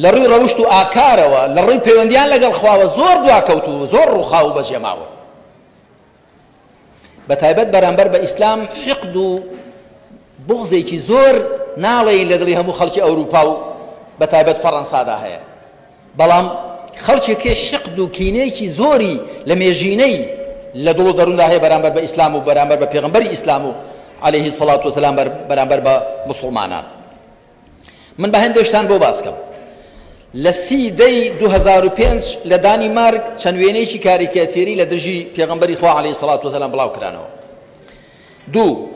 لە ڕووی ڕەوشت و ئاکارەوە، لە ڕووی پەیوەندییان لەگەڵ خواوە زۆر دواکەوتوو و زۆر ڕووخاو و بەجێماون. بە تایبەت بەرامبەر بە ئیسلام حیقد و بوغزێکی زۆر ناڵێین لە دڵی هەموو خەڵکی ئەوروپا و بە تایبەت فەڕەنسادا هەیە، بەڵام خەڵکێک حیقد و کینەیەکی زۆری لە مێژینەی لە دڵ و دەرووندا هەیە بەرامبەر بە ئیسلام و بەرامبەر بە پێغەمبەری ئیسلام و عەلەیهی سەڵات وسەلام بەرامبەر بە موسڵمانان. من بە هەندێک شتان بۆ باس کەم. لە سی دەی 2005 لە دانیمارک چەند وێنەیەکی کاریکاتێری لە دژی پێغەمبەری خوا عەلەیهی سەڵات وسەلام بڵاو کرانەوە. دوو،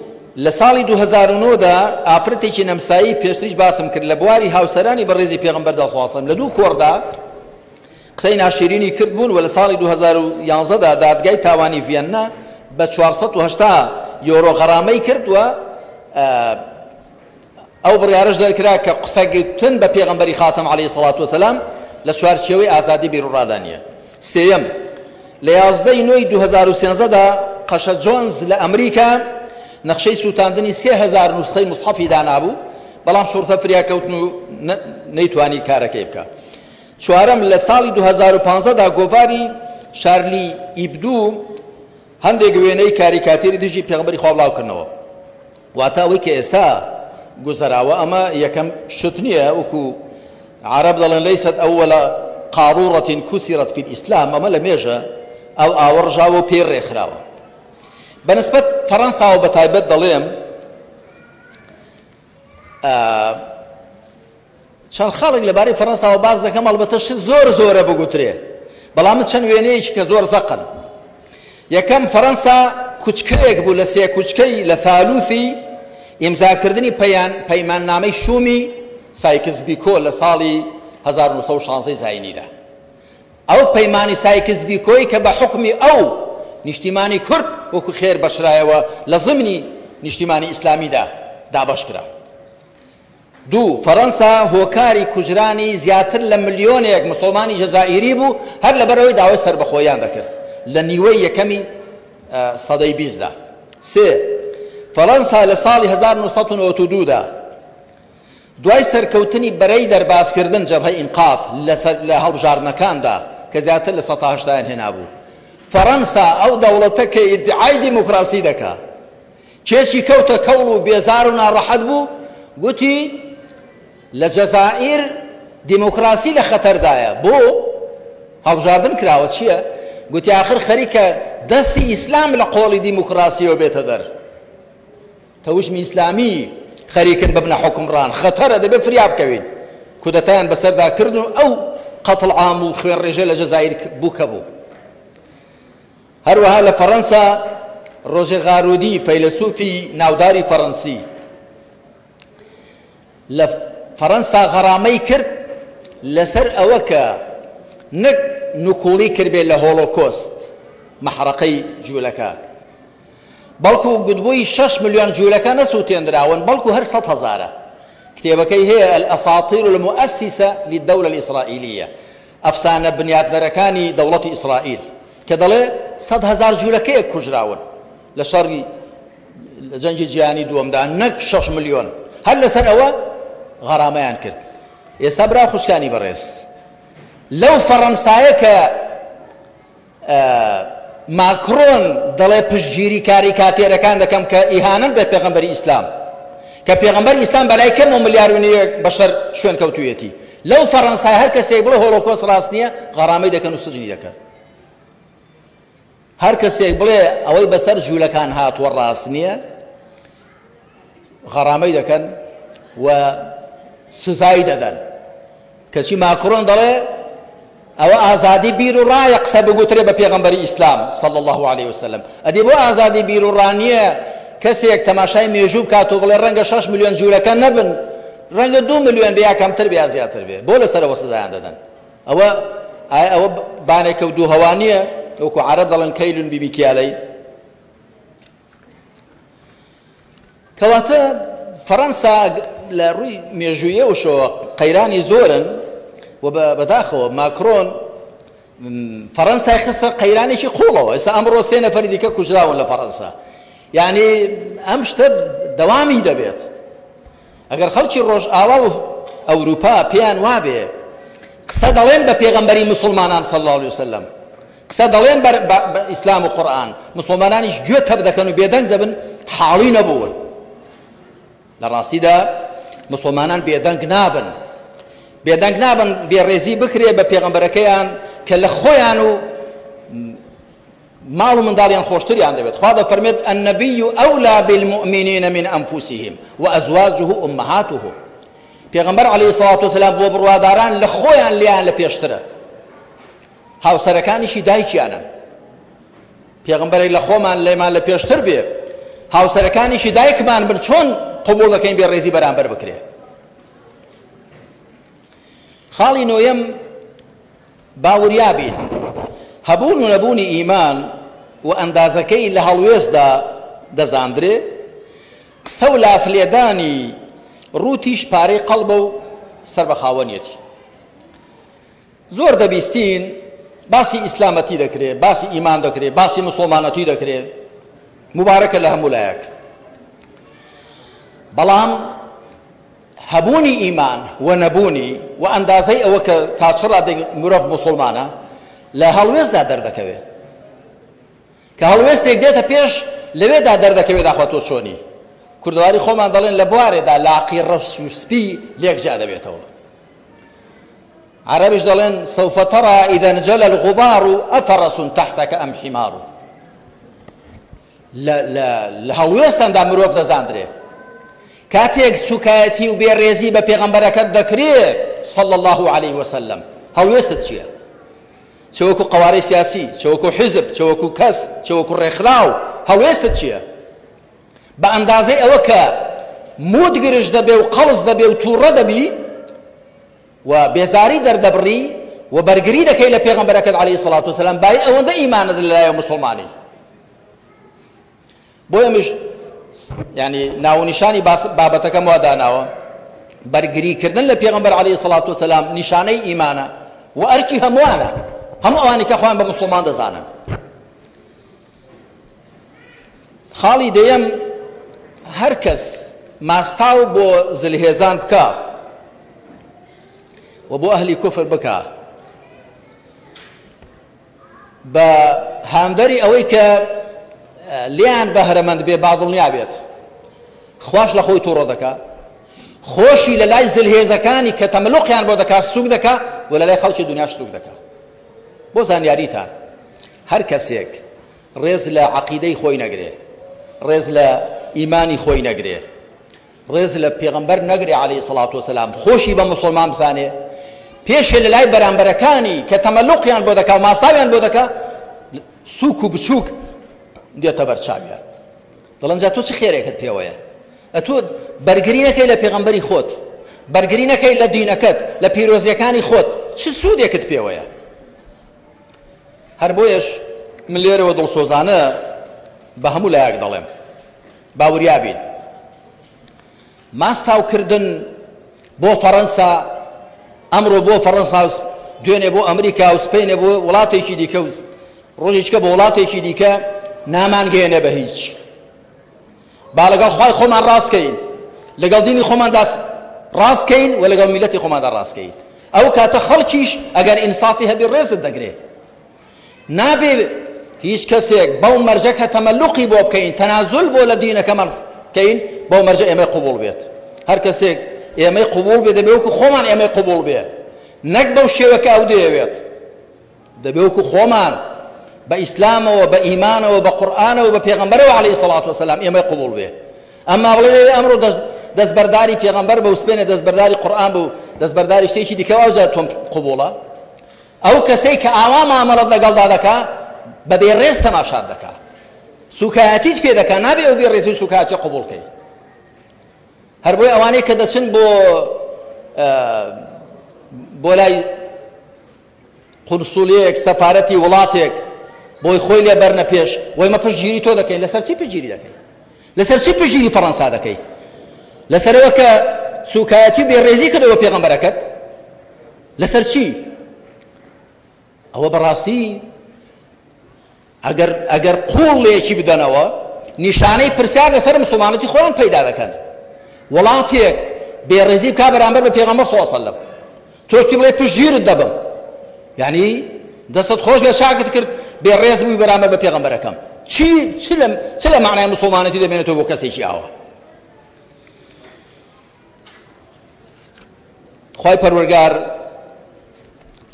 لە ساڵی 2009 دا ئافرەتێکی نەمسایی پێشتریش باسم کرد لە بواری هاوسەرانی بەڕێزی پێغەمبەردا صلی اللە علیه و سلم لە دوو کۆڕدا قسەی ناشیرینی کرد بوون و لە ساڵی 2011 دا دادگای تاوانی ڤیەننا بە 480 یۆرۆ غەرامەی کرد و ئەو بڕیارەش دەرکرا کە قسەگوتن بە پێغەمبەری خاتەم عەلەیهی سەڵات وەسەلام لە چوارچێوەی ئازادی بیروڕادا نییە. سێیەم، لە 11 ی نۆی 2013 دا قەشە جۆنز لە ئەمریکا نەخشەی سووتاندنی 3000 نوسخەی موسحەفی دانابوو، بەڵام شوڕتە فریا کەوتن و نەیتوانی کارەکەی بکا. چوارەم، لە ساڵی 2015 دا گۆڤاری شارلی ئیبدو هەندێک وێنەی کاریکاتێری دژی پێغەمبەری خوا بڵاو کردنەوە. واتە ئەوەی کە ئێستا گوزەراوە ئەمە یەکەم شت نییە، وەکو عەرەب دەڵێن لەیست ئەوەلە قاڕوڕەت کسرت فی الاسلام، ئەمە لە مێژە ئەو ئاوە ڕژاوە و پێی ڕێکخراوە. بەنسبەت فەڕەنساوە بە تایبەت دەڵێم چەند خاڵێک لەبارەی فەرەنساوە باس دەکەم، ئەڵبەتە شت زۆر زۆرە بگوترێ، بەڵام من چەند وێنەیەکی کە زۆر زەقن. یەکەم، فەرەنسا کوچکەیەک بوو لە سێ کوچکەی لە ثالوثی ئیمزاکردنی پەیماننامەی شومی سایکس بیکۆ لە ساڵی 1916 زاینیدا. ئەو پەیمانی سایکس بیکۆی کە بە حوکمی ئەو نیشتیمانی کورد وەکو خێر بەشرایەوە لە زمنی نیشتیمانی ئیسلامیدا دابەش کرا. دوو، فەرەنسا هۆکاری کوژرانی زیاتر لە ملیۆنێک مسوڵمانی جەزائیری بوو هەر لەبەرئەوەی داوای سەربەخۆییان دەکرد لە نیوەی یەکەمی سەدەی بیستدا. سێ، فەرەنسا لە ساڵی 1992 دا دوای سەرکەوتنی بەرەی دەربازکردن جەبهەی ئینقاذ لە هەڵبژاردنەکاندا کە زیاتر لە سەتا هەشتایان هێنابوو، فەرەنسا ئەو دەوڵەتە کە ئیدعای دیموکراسی دەکا کێچی کەوتە کەوڵ و بێزار و ناڕەحەت بوو، گوتی، لە جەزائیر دیموکراسی لە خەتەردایە، بۆ؟ هەڵبژاردن کراوە، چییە؟ گوتی، ئاخر خەریکە دەستی ئیسلام لە قۆڵی دیموکراسییەوە بێتە دەر، تەوژمی ئیسلامی خەریکن ببنە حوکمڕان، خەتەرە، دەبێ فریا بکەوین. کودەتایان بەسەردا کردن و ئەو قەتڵ عام و خوێنڕێژە لە جەزائیر بوو کە بوو. هەروەها لە فەڕەنسا ڕۆژێ غارودی فەیلەسوفی ناوداری فەڕەنسی لە فەڕەنسا غەرامەی کرد لەسەر ئەوە کە نەک نکوڵی کردبێ لە هۆڵۆکۆست مەحرەقەی جوولەکە بەڵکو گوتبووی 6 ملیۆن جوولەکە نەسووتێندراون بەڵکو هەر 100 هەزارە. کتێبەکەی هەیە الاساطیر المؤسسە للدولە الاسرائیلیە ئەفسانە بنیاتنەرەکانی دەوڵەتی ئیسرائیل کە دەڵێ 100,000 جوولەکەیەک کوژراون لە شەڕی لە جەنگی جیهانی دووەمدا نەک 6 ملیۆن. هەر لەسەر ئەوە غەرامەیان کرد. ئێستا برا خوشکانی بەڕێز لەو فەڕەنسایە کە ماکرۆن دەڵێ پشتگیری کاریکاتێرەکان دەکەم کە ئیهانەن بە پێغەمبەری ئیسلام، کە پێغەمبەری ئیسلام بەلای کەمەوە ملیار و نیوێک بەشەر شوێن کەوتوویەتی. لەو فەڕەنسای هەر کەسێک بڵێ هۆلۆکۆست ڕاست نییە غەرامەی دەکەن و سجنی دەکەن. هەر کەسێک بڵێ ئەوەی بەسەر جوولەکان هاتووە ڕاست نییە غەرامەی دەکەن و سزای دەدەن. کەچی ماکرۆن دەڵێ ئەوە ئازادی بیر و ڕایە قسە بگوترێ بە پێغەمبەری ئیسلام صلی الله علیه وسلم. ئەدی بۆ ئازادی بیر و ڕا نییە کەسێک تەماشای مێژوو بکات و بڵێ ڕەنگە 6 ملیۆن جوولەکە نەبن، ڕەنگە 2 ملیۆن بێ یا کەمتر بێ یا زیاتر بێ، بۆ لەسەرەوە سزایان دەدەن؟ ئەوە ئایا ئەوە بانێکە و دوو هەوا نییە؟ وەکو عەرەب دەڵێن کەیلون بیمیکیالەی. کەواتە فەڕەنسا لە ڕووی مێژوویەوەشەوە قەیرانی زۆرن و بەداخەوە ماکرۆن فەڕەنسای خستە قەیرانێکی قوڵەوە. ئێستا ئەمڕۆ سێ نەفەری دیکە کوژراون لە فەڕەنسا. یعنی ئەم شتە دەوامی دەبێت. ئەگەر خەڵکی ڕۆژئاوا و ئەوروپا پێیان وابێ قسە دەڵێن بە پێغەمبەری مسلمانان صلی الله علیه وسلم، قسە دەڵێن بە ئیسلام و قورئان، موسڵمانانیش گوێ تەپ دەکەن و بێدەنگ دەبن، حاڵی نەبوون. لە ڕاستیدا موسڵمانان بێدەنگ نابن، بێدەنگ نابن بێڕێزی بکرێ بە پێغەمبەرەکەیان کە لە خۆیان و ماڵ و منداڵیان خۆشتریان دەبێت. خوا دەفەرمێت النبی اولی بالمؤمنین من انفسهم وازواجه امهاتهم. پێغەمبەر علیه الصلاة والسلام بۆ بڕواداران لە خۆیان لێیان لە پێشترە، هاوسەرەکانیشی دایکیانن. پێغەمبەرێک لە خۆمان لێمان لە پێشتر بێ، هاوسەرەکانیشی دایکمان بن، چۆن قبوڵ دەکەین بێ ڕێزی بەرامبەر بکرێ؟ خاڵی نۆیەم، با وریا بین. هەبوون و نەبوونی ئیمان و ئەندازەکەی لە هەڵوێستدا دەزاندرێ، قسە و لافلێدانی ڕووتیش پارەی قەڵبە و سەر بە خاوەنیەتی. زۆر دەبیستین باسی ئیسلامەتی دەکرێ، باسی ئیمان دەکرێ، باسی مسوڵمانەتی دەکرێ، موبارەکە لە هەموو لایەک. بەڵام هەبوونی ئیمان و نەبوونی و ئەندازەی ئەوە کە تا چ ڕادەیەک مرۆڤ موسڵمانە لە هەڵوێستدا دەردەکەوێ. کە هەڵوێستێک دێتە پێش لەوێدا دەردەکەوێ داخوا تۆ چۆنی. کوردەواری خۆمان دەڵێن لە بوارێدا لاقی ڕەش و سپی لێک جیا دەبێتەوە. عەرەبیش دەڵێن سوف ترى اذا انجلى الغبار افرس تحتك ام حمار. لە هەڵوێستاندا مرۆڤ دەزاندرێ. کاتێک سوکایەتی و بێڕێزی بە پێغەمبەرەکەت دەکرێ صلی الله علیه وسلم، هەڵوێستت چییە؟ چ وەکو قەوارەی سیاسی، چ وەکو حیزب، چ وەکو کەس، چ وەکو ڕێکخراو، هەڵوێستت چییە؟ بە ئەندازەی ئەوە کە موت گرژ دەبێ و قەڵس دەبێ و تووڕە دەبی و بێزاری دەردەبڕی و بەرگری دەکەی لە پێغەمبەرەکەت عەلەیهی سڵات وسلام، بای ئەوەندە ئیمانت لەلایە موسڵمانی. بۆیە مش یعنی ناونیشانی بابەتەکەم وا داناوە، بەرگریکردن لە پێغەمبەر عەلەیهی سڵات وسلام نیشانەی ئیمانە و ئەرکی هەمووانە، هەموو ئەوانەی کە خۆیان بە موسڵمان دەزانن. خاڵی دەیەم، هەر کەس ماستاو بۆ زلهێزان بکا و بۆ ئەهلی کوفر بکا بە هاندەری ئەوەی کە لێیان بەهرەمەند بێ، با دڵنیا بێت خواش لە خۆی تووڕە دەکا، خۆشی لە لای زلهێزەکانی کە تەملوقیان بۆ دەکا سوک دەکا و لە لای خەڵکی دنیاش سوک دەکا. بۆ زانیاریتان هەر کەسێک ڕێز لە عەقیدەی خۆی نەگرێ، ڕێز لە ئیمانی خۆی نەگرێ، ڕێز لە پێغەمبەر نەگرێ عەلەیهی سڵات وسلام، خۆشی بە موسڵمان بزانێ، پێشێ لە لای بەرامبەرەکانی کە تەمەلوقیان بۆ دەکا و ماستاویان بۆ دەکا سوک و بچووک دێتە بەرچاویان. دەڵێن جا تۆ چ خێرێکت پێوەیە؟ ئەتۆ بەرگری نەکەی لە پێغەمبەری خۆت، بەرگری نەکەی لە دینەکەت، لە پیرۆزیەکانی خۆت، چ سوودێکت پێوەیە؟ هەر بۆیەش من لێرەوە دڵسۆزانە بە هەموو لایەک دەڵێم با وریا بین. ماستاوکردن بۆ فەڕەنسا ئەمڕۆ بۆ فەڕەنسا، دوێنێ بۆ ئەمریکا و سپەینێ بۆ وڵاتێکی دیکە و ڕۆژێکە بۆ وڵاتێکی دیکە نامانگەیەنێ بە هیچ. با لەگەڵ خوای خۆمان ڕاستکەین، لەگەڵ دینی خۆماندا ڕاستکەین و لەگەڵ میلەتی خۆماندا ڕاستکەین. ئەو کاتە خەڵکیش ئەگەر ئینسافی هەبێ ڕێزت دەگرێ. نابێ هیچ کەسێک بەو مەرجە کە تەمەلوقی بۆ بکەین، تەنازول بۆ لە دینەکەمان بکەین، بەو مەرجە ئێمەی قبوڵ بێت. هەر کەسێک ئێمەی قبوڵ بێ دەبێ وەکو خۆمان ئێمەی قبوڵ بێ، نەک بەو شێوە کە ئەو دەیەوێت. دەبێ وەکو خۆمان بە ئیسلامەوە، بە ئیمانەوە، بە قورئانەوە، بە پێغەمبەرەوە عەلەیهی سەڵات وەسەلام ئێمەی قبوڵ بێ. ئەمما بڵێ ئەمڕۆ دەستبەرداری پێغەمبەر بە و سپێنێ دەستبەرداری قورئان بە و دەستبەرداری شتێکی دیکە، ئەوجا تۆم قبوڵە. ئەو کەسەی کە ئاوا مامەڵەت لەگەڵدا دەکا بە بێڕێز تەماشات دەکا، سوکایەتیت پێ دەکا، نابێ ئەو بێڕێزی و سوکایەتی قبوڵ کەی. هەر بۆیە ئەوانەی کە دەچن بۆ لای قونسولیەک، سەفارەتی وڵاتێک، بۆی خۆی لێ بەرنە پێش، وەی مە پشتگیری تۆ دەکەین. لەسەر چی پشتگیری دەکەی؟ لەسەر چی پشتگیری فەڕەنسا دەکەی؟ لەسەرەوە کە سوکایەتی و بێڕێزی کردەوە پێغەمبەرەکەت؟ لەسەر چی؟ ئەوە بەڕاستی ئەگەر ئەگەر قوڵ لێکی بدەنەوە نیشانەی پرسیار لەسەر مسلمانەتی خۆیان پەیدا دەکەن. وڵاتێک بێڕێزی بکا بەرامبەر بە پێغەمبەر صلی الله علیه وسلم، تۆ چی بڵێ پشتگیرت دەبم، یعنی دەستت خۆش بێ چاکت کرد. بێ ڕێز بووی بەرامبەر بە پێغەمبەرەکەم. چی چ لە چ لە مەعنای موسڵمانەتی دەمێنێتەوە بۆ کەسێکی ئاوا؟ خوای پەروەرگار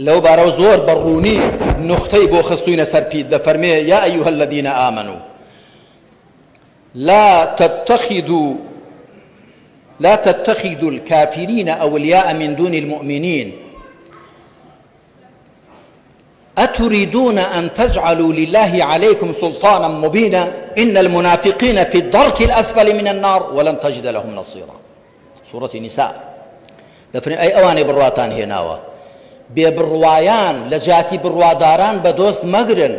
لەو بارەوە زۆر بە ڕوونی نوختەی بۆ خستوینە سەر پیت دەفەرمێ یا ئەیها الذین آمنوا لا تتخذوا لا تتخذوا الكافرين أولياء من دون المؤمنين أتريدون أن تجعلوا لله عليكم سلطانا مبينا إن المنافقين في الدرك الأسفل من النار ولن تجد لهم نصيرا سورة نساء دەفرێن ئەی ئەوانەی بڕواتان هێناوە بێ بڕوایان لە جیاتی بڕواداران بە دۆست مەگرن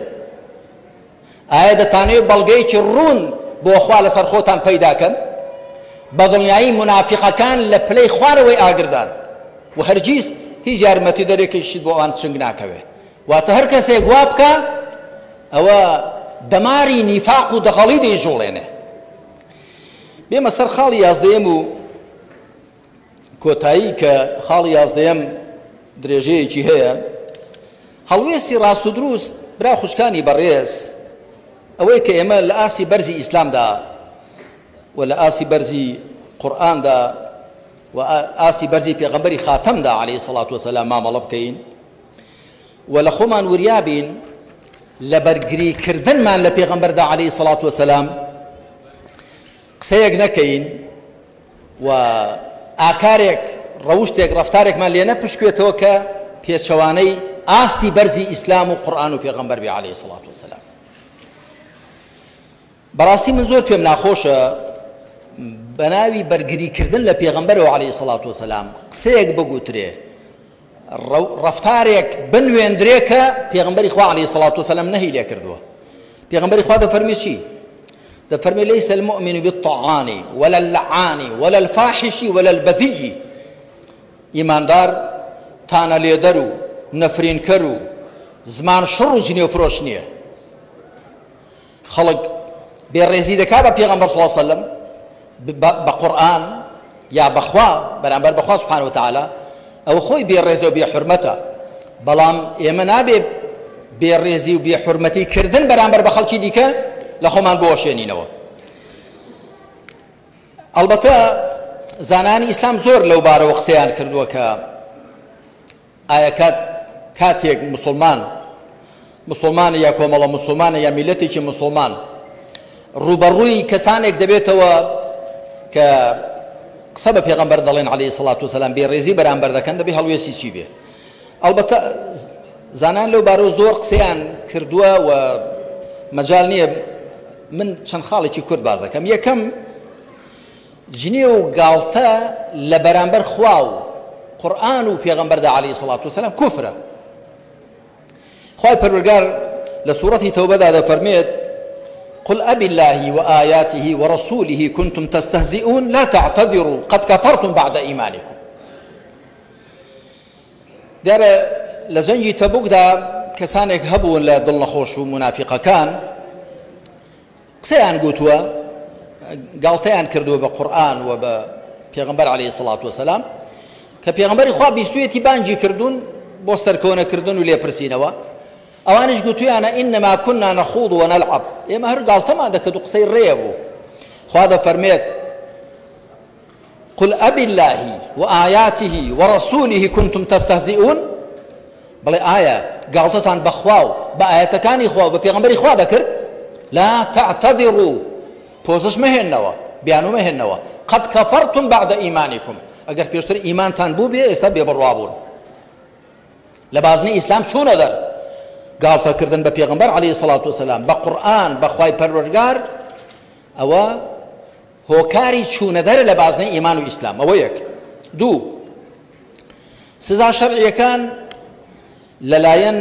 ئایا دەتانەوێت بەڵگەیەکی ڕوون بۆ خوا لەسەر خۆتان پەیدا کەن؟ بە دڵنیایی مونافیقەکان لە پلەی خوارەوەی ئاگردان و هەرگیز هیچ یارمەتیدەرێکیشت بۆ ئەوان چنگ ناکەوێت. واتە هەر کەسێک وا بکا ئەوە دەماری نیفاق و دەغەڵی دەیجوڵێنێ. بێمە سەر خاڵی یازدەیەم و کۆتایی کە خاڵی یازدەیەم درێژەیەکی هەیە، هەڵوێستی ڕاست و دروست برا خوشکانی بەڕێز ئەوەی کە ئێمە لە ئاستی بەرزی ئیسلامدا و لە ئاستی بەرزی قورئاندا و ئاستی بەرزی پێغەمبەری خاتەمدا عەلەیهی سەڵات وەسەلام مامەڵە بکەین و لە خۆمان وریا بین لە بەرگری کردنمان لە پێغەمبەردا عەلەیهی سەڵات وەسەلام قسەیەک نەکەین و ئاکارێک، ڕەوشتێک، ڕەفتارێکمان لێ نەپشکوێتەوە کە پێچەوانەی ئاستی بەرزی ئیسلام و قورئان و پێغەمبەر بێ عەلەیهی سڵات وسلام. بەڕاستی من زۆر پێم ناخۆشە بەناوی بەرگریکردن لە پێغەمبەرەوە عەلەیهی سڵات وسلام قسەیەک بگوترێ ڕەفتارێک بنوێندرێ کە پێغەمبەری خوا عەلەیهی سڵات وسلام نەهی لێ کردووە. پێغەمبەری خوا دەفەرمی چی؟ دەفەرمی ليس المؤمن بالطعان ولا اللعان ولا الفاحش ولا البذيء. ئیماندار تانە لێدەر و نەفرینکەر و زمان شڕ و جنێو فرۆش نییە. خەڵک بێڕێزی دەکا بە پێغەمبەر صلی الله علیه وسلم بە قورئان یا بەخوا بەرامبەر بەخوا سبحانه وتعالی ئەوە خۆی بێڕێزە و بێحورمەتە بەڵام ئێمە نابێ بێڕێزی و بێحورمەتی کردن بەرامبەر بە خەڵکی دیکە لە خۆمان بۆشێنینەوە. ئەڵبەتە زانانی ئیسلام زۆر لەو بارەوە قسەیان کردووە کە ئایا کات کاتێک موسڵمان موسڵمانە یا کۆمەڵە موسڵمانە یا میلەتێکی موسڵمان ڕووبەڕووی کەسانێک دەبێتەوە کە قسە بە پێغەمبەر دەڵێن عەلەیهی سڵات وسەلام بێڕێزی بەرامبەر دەکەن دەبێ هەڵوێستی چی بێ؟ ئەڵبەتە زانان لەو بارەوە زۆر قسەیان کردووە و مەجال نییە من چەند خاڵێکی کورت باس دەکەم. یەکەم، جنێو و گاڵتە لە بەرامبەر خوا و قورئان و پێغەمبەردا عەلەیهی سڵات وسەلام کوفرە. خوای پەروەردگار لە سوڕەتی تەوبەدا دەفەرمێت قل أبي الله وآياته ورسوله كنتم تستهزئون لا تعتذروا قد كفرتم بعد إيمانكم. دیارە لە جەنگی تەبوکدا کەسانێک هەبوون لە دڵنەخۆش و مونافیقەکان قسەیان گوتووە، گاڵتەیان کردووە بە قورئان و بە پێغەمبەر عەلەیهی سڵات وەسەلام، کە پێغەمبەری خوا بیستویەتی بانگی کردوون بۆ سەرکۆنەکردن و لێپرسینەوە، ئەوانیش گوتویانە ئینما کنا نخوض ونلعب، ئێمە هەر گاڵتەمان دەکرد و قسەی ڕێ بوو. خوا دەفەرمێت قل أبالله وآیاته ورسوله کنتم تستهزئون، بڵێ ئایا گاڵتەتان بە خوا و بە ئایەتەکانی خوا و بە پێغەمبەری خوا دەکرد؟ لا تعتذروا، پۆزش مەهێننەوە، بیانوو مەهێننەوە، قد کفرتم بعد ایمانکم، ئەگەر پێشتر ئیمانتان بووبێ ئێستا بێبڕوا بوون لە بازنەی ئیسلام چوونە دەر. گاڵتەکردن بە پێغەمبەر عەلەیهی سڵات وسەلام، بە قورئان، بە خوای پەروەردگار، ئەوە هۆکاری چوونەدەرە لە بازنەی ئیمان و ئیسلام. ئەوە یەک. دوو، سزا شەرعیەکان لەلایەن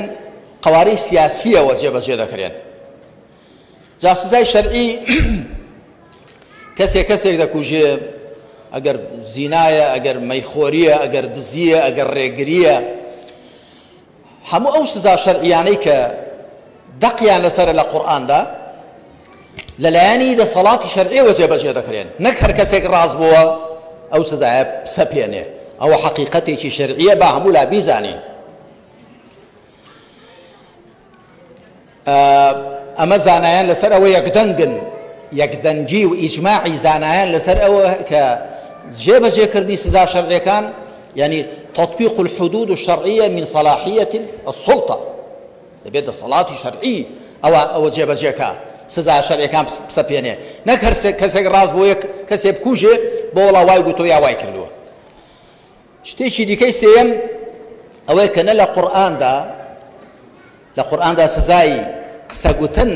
قەوارەی سیاسیەوە جێبەجێ دەکرێن. جا سزای شەرعی کەسێک کەسێک دەکوژێ، ئەگەر زینایە، ئەگەر مەیخۆریە، ئەگەر دزیە، ئەگەر ڕێگریە، هەموو ئەو سزا شەرعیانەی کە دەقیان لەسەرە لە قورئاندا لەلایەنی دەسەڵاتی شەرعیەوە جێبەجێ دەکرێن، نەک هەر کەسێک ڕاست بووە ئەو سزایە بسەپێنێ. ئەوە حەقیقەتێکی شەرعیە با هەموو لا بیزانین. ئەمە زانایان لەسەر ئەوە یەکدەنگن، یەکدەنگی و ئیجماعی زانایان لەسەر ئەوە کە جێبەجێکردنی سزا شەرعیەکان یعنی تطبیق الحدود الشرعیە من صلاحیە السلطە، دەبێت دەسەڵاتی شەرعی ئەوە ئەوە جێبەجێکا، سزا شەرعیەکان بسەپێنێ، نەک هەر کەسێک ڕاست بۆ یەک کەسێ بکوژێ بۆ وەڵا وای گوتۆ یا وای کردووە. شتێکی دیکەی سێیەم ئەوەیە کە نە لە قورئاندا لە قورئاندا سزای قسەگوتن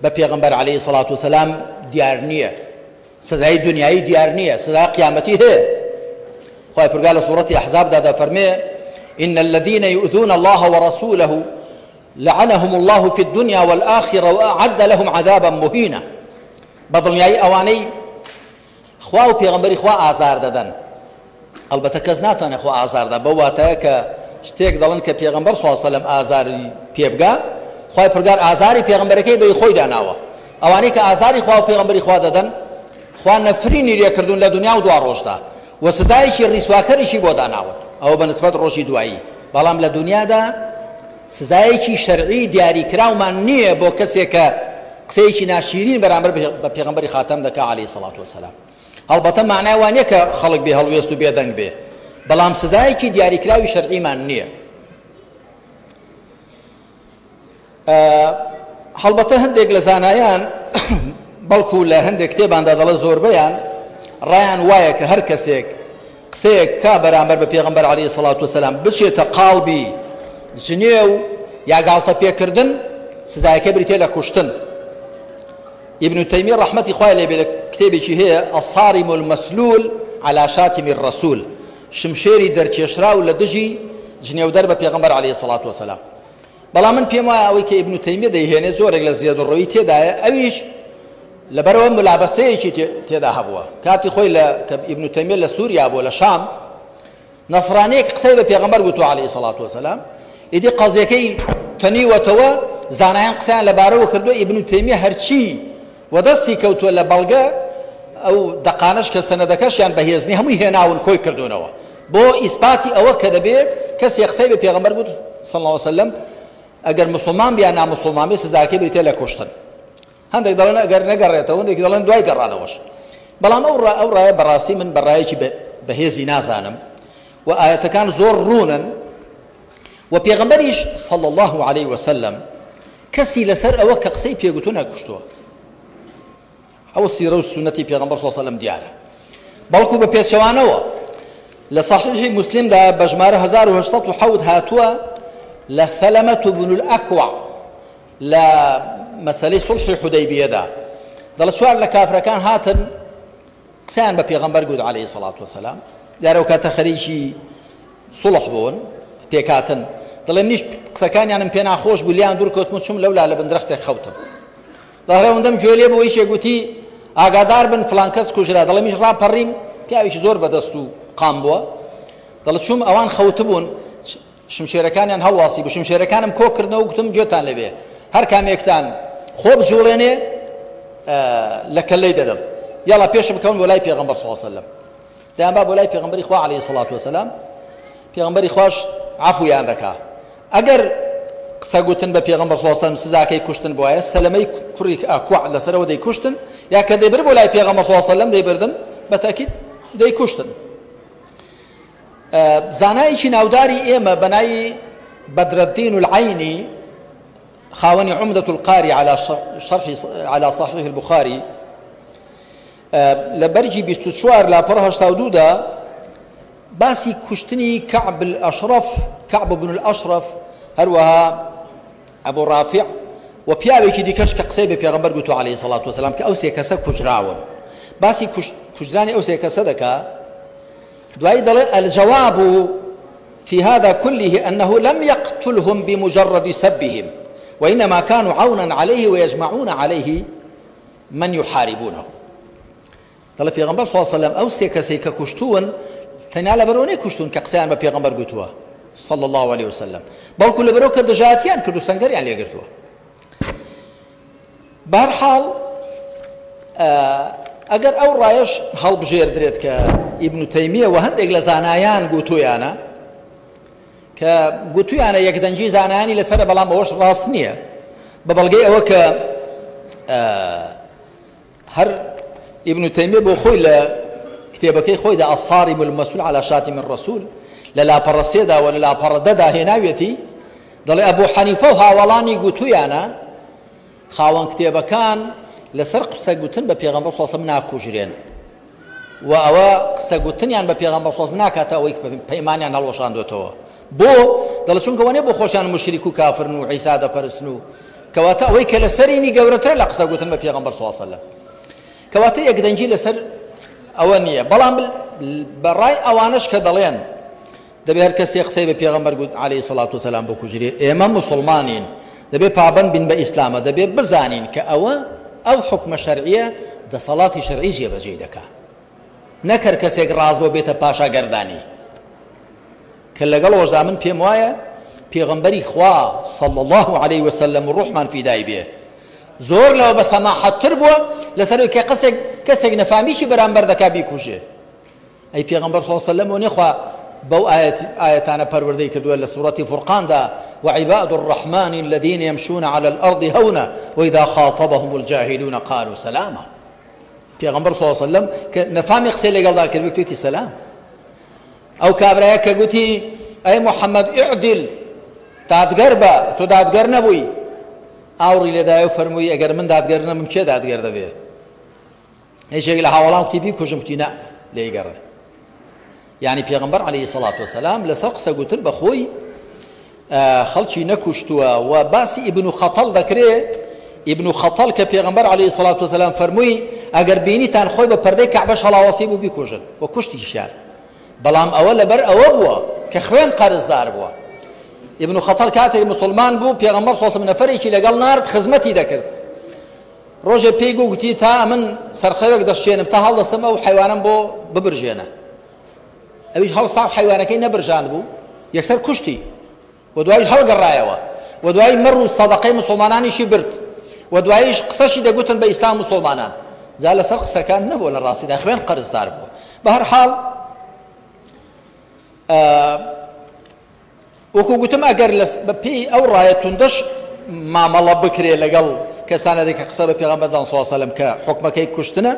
بە پێغەمبەر عەلەیهی سەڵات وسەلام دیار نییە، سزای دنیایی دیار نییە، سزای قیامەتی هەیە. خوای پەروەردگار لە سوڕەتی ئەحزابدا دەفەرمێ إن الذين يؤذون الله ورسوله لعنهم الله في الدنيا والآخرة وأعد لهم عذابا مهينا. بەدڵنیایی ئەوانەی خوا و پێغەمبەری خوا ئازار دەدەن، ئەڵبەتە کەس ناتوانێت خوا ئازار دا بەو واتایە کە شتێک دەڵێن کە پێغەمبەر صلی الله علیه و سلم ئازاری پێبگا، خوای پەروەردگار ئازاری پێغەمبەرەکەی بەی خۆی داناوە. ئەوانەی کە ئازاری خوا و پێغەمبەری خوا دەدەن خوا نەفرینی لێکردوون لە دنیا و دوا ڕۆژدا و سزایەکی ڕیسواکەریشی بۆ داناون، ئەوە بە نسبەت ڕۆژی دوایی. بەڵام لە دنیادا سزایەکی شەرعی دیاریکراومان نییە بۆ کەسێک کە قسەیەکی ناشیرین بەرامبەر بە پێغەمبەری خاتەم دەکا عەلەیهی سەڵات وەسەلام. هەڵبەتە مەعنای وا نییە کە خەڵک بێ هەڵوێست و بێدەنگ بێ، بەڵام سزایەکی دیاریکراوی شەرعیمان نییە. هەڵبەتە هەندێک لە زانایان بەڵکو لە هەندێک کتێباندا دەڵێ زۆربەیان ڕایان وایە کە هەر کەسێک قسەیەک کا بەرامبەر بە پێغەمبەر عەلەیهی سەڵات وەسەلام بچێتە قاڵبی جنێو یا گاڵتە پێکردن، سزایەکە بریتیە لە کوشتن. ابن تەیمیە ڕەحمەتی خوای لێ بێ لە کتێبێکی هەیە الصارم المسلول على شاتم الرسول، شمشێری دەرکێشراو لە دژی جنێودەر بە پێغەمبەر عەلەیهی سەڵات وەسەلام. بەڵام من پێم وایە ئەوەی کە ئیبن تەیمیە دەیهێنێ جۆرێک لە زێدەڕۆیی تێدایە، ئەویش لەبەرەوە ملابەسەیەکی تێدا هەبووە. کاتی خۆی لە کە ئیبن تەیمیە لە سووریا بووە لە شام، نەسرانیەک قسەی بە پێغەمبەر گوتووە عەلەیهی سەڵات وەسەلام، ئیدی قەزیەکەی تەنیوەتەوە، زانایان قسەیان لەبارەوە کردووە. ئیبن تەیمیە هەرچی وەدەستی کەوتووە لە بەڵگە ئەو دەقانەش کە سەنەدەکەشیان بەهێز نییە هەمووی هێناون کۆی کردوونەوە بۆ ئیسپاتی ئەوە کە دەبێ کەسێ قسەی بە پێغەمبەر گوت صلی الله علیه وسلم ئەگەر مسلمان بێ یا نامسلمان بێ سزاکەی بریتیە لە کوشتن. هەندێک دەڵێن ئەگەر نەگەڕێتەوە، هەندێک دەڵێن دوای گەڕانەوەش. بەڵام ئەو ڕا ئەو ڕایە بەڕاستی من بە ڕایەکی بەهێزی نازانم و ئایەتەکان زۆر ڕوونن و پێغەمبەریش صلی الله علیه وسلم کەسی لەسەر ئەوە کە قسەی پێگوتو نەکوشتووە. ئەوە سیرە و سوننەتی پێغەمبەر صلی الله علیه وسلم دیارە، بەڵکو بە پێچەوانەوە لە صحیحی مسلمدا بە ژمارە 1807 هاتووە لە سەلەمە بن الأکوع لە مەسەلەی سوڵحی حودەیبیەدا دەڵێ چوار لە کافرەکان هاتن قسەیان بە پێغەمبەر گوت عەلەیهی سەڵات وەسەلام، دیارە ئەو کاتە خەریکی سوڵح بوون پێکاتن، دەڵێ منیش قسەکانیانم پێ ناخۆش بوو، لێیان دوور کەوتم و چووم لەولا لە بن درەختێک خەوتم. دەڵێ ئەوەندەم گوێ لێ بوو یەکێک گوتی ئاگادار بن فڵان کەس کوژرا، دەڵێ منیش ڕاپەڕیم، پیاوێکی زۆر بەدەست و قام بووە، دەڵێ چووم ئەوان خەوتبوون شمشێرەکانیان هەڵواسی بوو، شمشێرەکانم کۆ کردنەوە و گوتم گوێتان لێ بێ هەر کامێکتان خۆ بجوڵێنێ لە کەللەی دەدەم، یاڵا پێشم بکەون بۆ لای پێغەمبەر صلی الله علیه وسلم. دەیانبا بۆ لای پێغەمبەری خوا علیه الصلاة والسلام، پێغەمبەری خواش عەفویان دەکا. ئەگەر قسە گوتن بە پێغەمبەر صلی الله علیه وسلم سزاکەی کوشتن بوایە، سەلەمەی کوڕی ئەکوع لەسەرەوە دەیکوشتن، یا کە دەیبرد بۆ لای پێغەمبەر صلی الله علیه وسلم دەیبردن بە تەئکید دەیکوشتن. زانایەکی ناوداری ئێمە بە ناوی بەدرەدین العینی خاوەنی عمدة القاری على شرح على صحيح البخاري لە بەرگی 24 لاپەڕە 82 دا باسی کوشتنی کەعب الأشرف کەعب بن الأشرف هەروەها ئەبو ڕافع و پیاوێکی دیکەش کە قسەی بە پێغەمبەر گوتووە عەلەیهی سەڵات وەسەلام کە ئەو سێ کەسە کوژراون، باسی کوژرانی ئەو سێ کەسە دەکا، دوایی دەڵێ الجواب في هذا كله أنه لم يقتلهم بمجرد سبهم وإنما كانوا عونا عليه ويجمعون عليه من يحاربونه. دەڵێ پێغەمبەر صلی اللە علیه وسلم ئەو سێ کەسەی کە کوشتوون تەنیا لەبەرەوە نەیکوشتوون کە قسەیان بە پێغەمبەر گوتووە صلی اللە علیه وسلم، بەڵکو لەبەرەوە کە دژایەتیان کرد و سەنگەریان لێگرتووە. بەهەرحاڵ ئەگەر ئەو ڕایەش هەڵبژێردرێت کە ئیبن تەیمیە و هەندێک لە زانایان گوتویانە کە گوتویانە یەکدەنگی زانایانی لەسەرە، بەڵام ئەوەش ڕاست نییە. بە بەڵگەی ئەوە کە هەر ئیبن تەیمیە بۆ خۆی لە کتێبەکەی خۆیدا الصارم المسلول على شاتم الرسول لە لاپەڕە سێدا و لە لاپەڕە دەدا هێناویەتی دەڵێ ئەبو حەنیفە و هاوەڵانی گوتویانە خاوەن کتێبەکان لەسەر قسە گوتن بە پێغەمبەر صلی الله ناکوژرێن و ئەوە قسە گوتنیان بە پێغەمبەر صلی الله ناکاتە ئەوەی پەیمانیان هەڵوەشاندۆتەوە بۆ دەڵێ چونکە وەنێ بۆ خۆشیان مشریک و کافرن و عیسا دەپەرستن و کەواتە ئەوەی کە لەسەرینی گەورەترە لە قسە گوتن بە پێغەمبەر صلی الله علیه وسلم. کەواتە یەکدەنگی لەسەر ئەوە نییە، بەڵام بەڕای ئەوانەش کە دەڵێن دەبێ هەر کەسێ قسەی بە پێغەمبەر گوت عەلەیهی سەڵات وسەلام بکوژرێ، ئێمە موسڵمانین دەبێ پابەند بین بە ئیسلامە، دەبێ بزانین کە ئەوە ئەو حوکمە شەرعیە دەسەڵاتی شەرعی جێبەجێی دەکا، نەک هەر کەسێک ڕاست بۆ بێتە پاشا گەردانی. کە لەگەڵ ئەوەشدا من پێم وایە پێغەمبەری خوا صلی اللە علیه وسلم و ڕوحمان فیدای بێ زۆر لەوە بە سەماحەتتر بووە لەسەر ئەوەی کە قەسێک کەسێک نەفامیی بەرامبەر دەکا بیکوژێ. ئەی پێغەمبەر صلی اللە علیه وسلم وەنێ خوا بەو ئایەت ئایەتانە پەروەردەی کردووە لە سورەتی فورقاندا وعباد الرحمن الذين يمشون على الأرض هونا وإذا خاطبهم الجاهلون قالوا سلاما. پێغەمبەر صلی اللە علیه وسلم کە نەفامی قسەی لەگەڵدا کرد گوتویەتی سەلام. ئەو کابرایە کە گوتی، ئەی محەممەد اعدل، دادگەر بە، تۆ دادگەر نەبووی. ئاوڕی لێدایە و فەرمووی، ئەگەر من دادگەر نەبم کێ دادگەر دەبێ؟ یەکێک لە هاوەڵان گوتی، بیکوژم. گوتی، نا، لێی گەڕێ. یعنی پێغەمبەر عەلەیهی سەڵات وەسەلام لەسەر قسە گوتن بە خۆی خەڵکی نەکوشتووە و باسی ئیبن خەتەڵ دەکرێ. ئیبن خەتەڵ کە پێغەمبەر عەلەیهی سەڵات وەسەلام فەرمووی ئەگەر بینیتان خۆی بە پەردەی کەعبەش هەڵاوەسی بوو بیکوژن و کوشتیشیان، بەڵام ئەوە لەبەر ئەوە بووە کە خوێن قەرزدار بووە. ئیبن خەتەڵ کاتێک مسلمان بوو پێغەمبەر صلی الله علیه و سلم نەفەرێکی لەگەڵ نارد خزمەتی دەکرد. ڕۆژێ پێی گوت، گوتی تا ئەمن سەرخەوێک دەشێنم تا هەڵدەستم ئەو حەیوانەم بۆ ببرژێنە. ئەویش هەڵسا و حەیوانەکەی نەبرژاند بوو، یەکسەر کوشتی و دواییش هەڵگەڕایەوە و دوایی مەڕ و سەدەقەی مسوڵمانانیشی برد و دواییش قسەشی دەگوتن بە ئیسلام مسوڵمانان. جا لەسەر قسەکان نەبووە، لە ڕاستیدا خوێن قەرزدار بووە. بە هەر حاڵ وەکو گوتم ئەگەر بە پێی ئەو ڕایە توندەش مامەڵە بکرێ لەگەڵ کەسانە کە قسە بە پێغەمبەر دان صلی الله علیه وسلم کە حکمەکەی کوشتنە،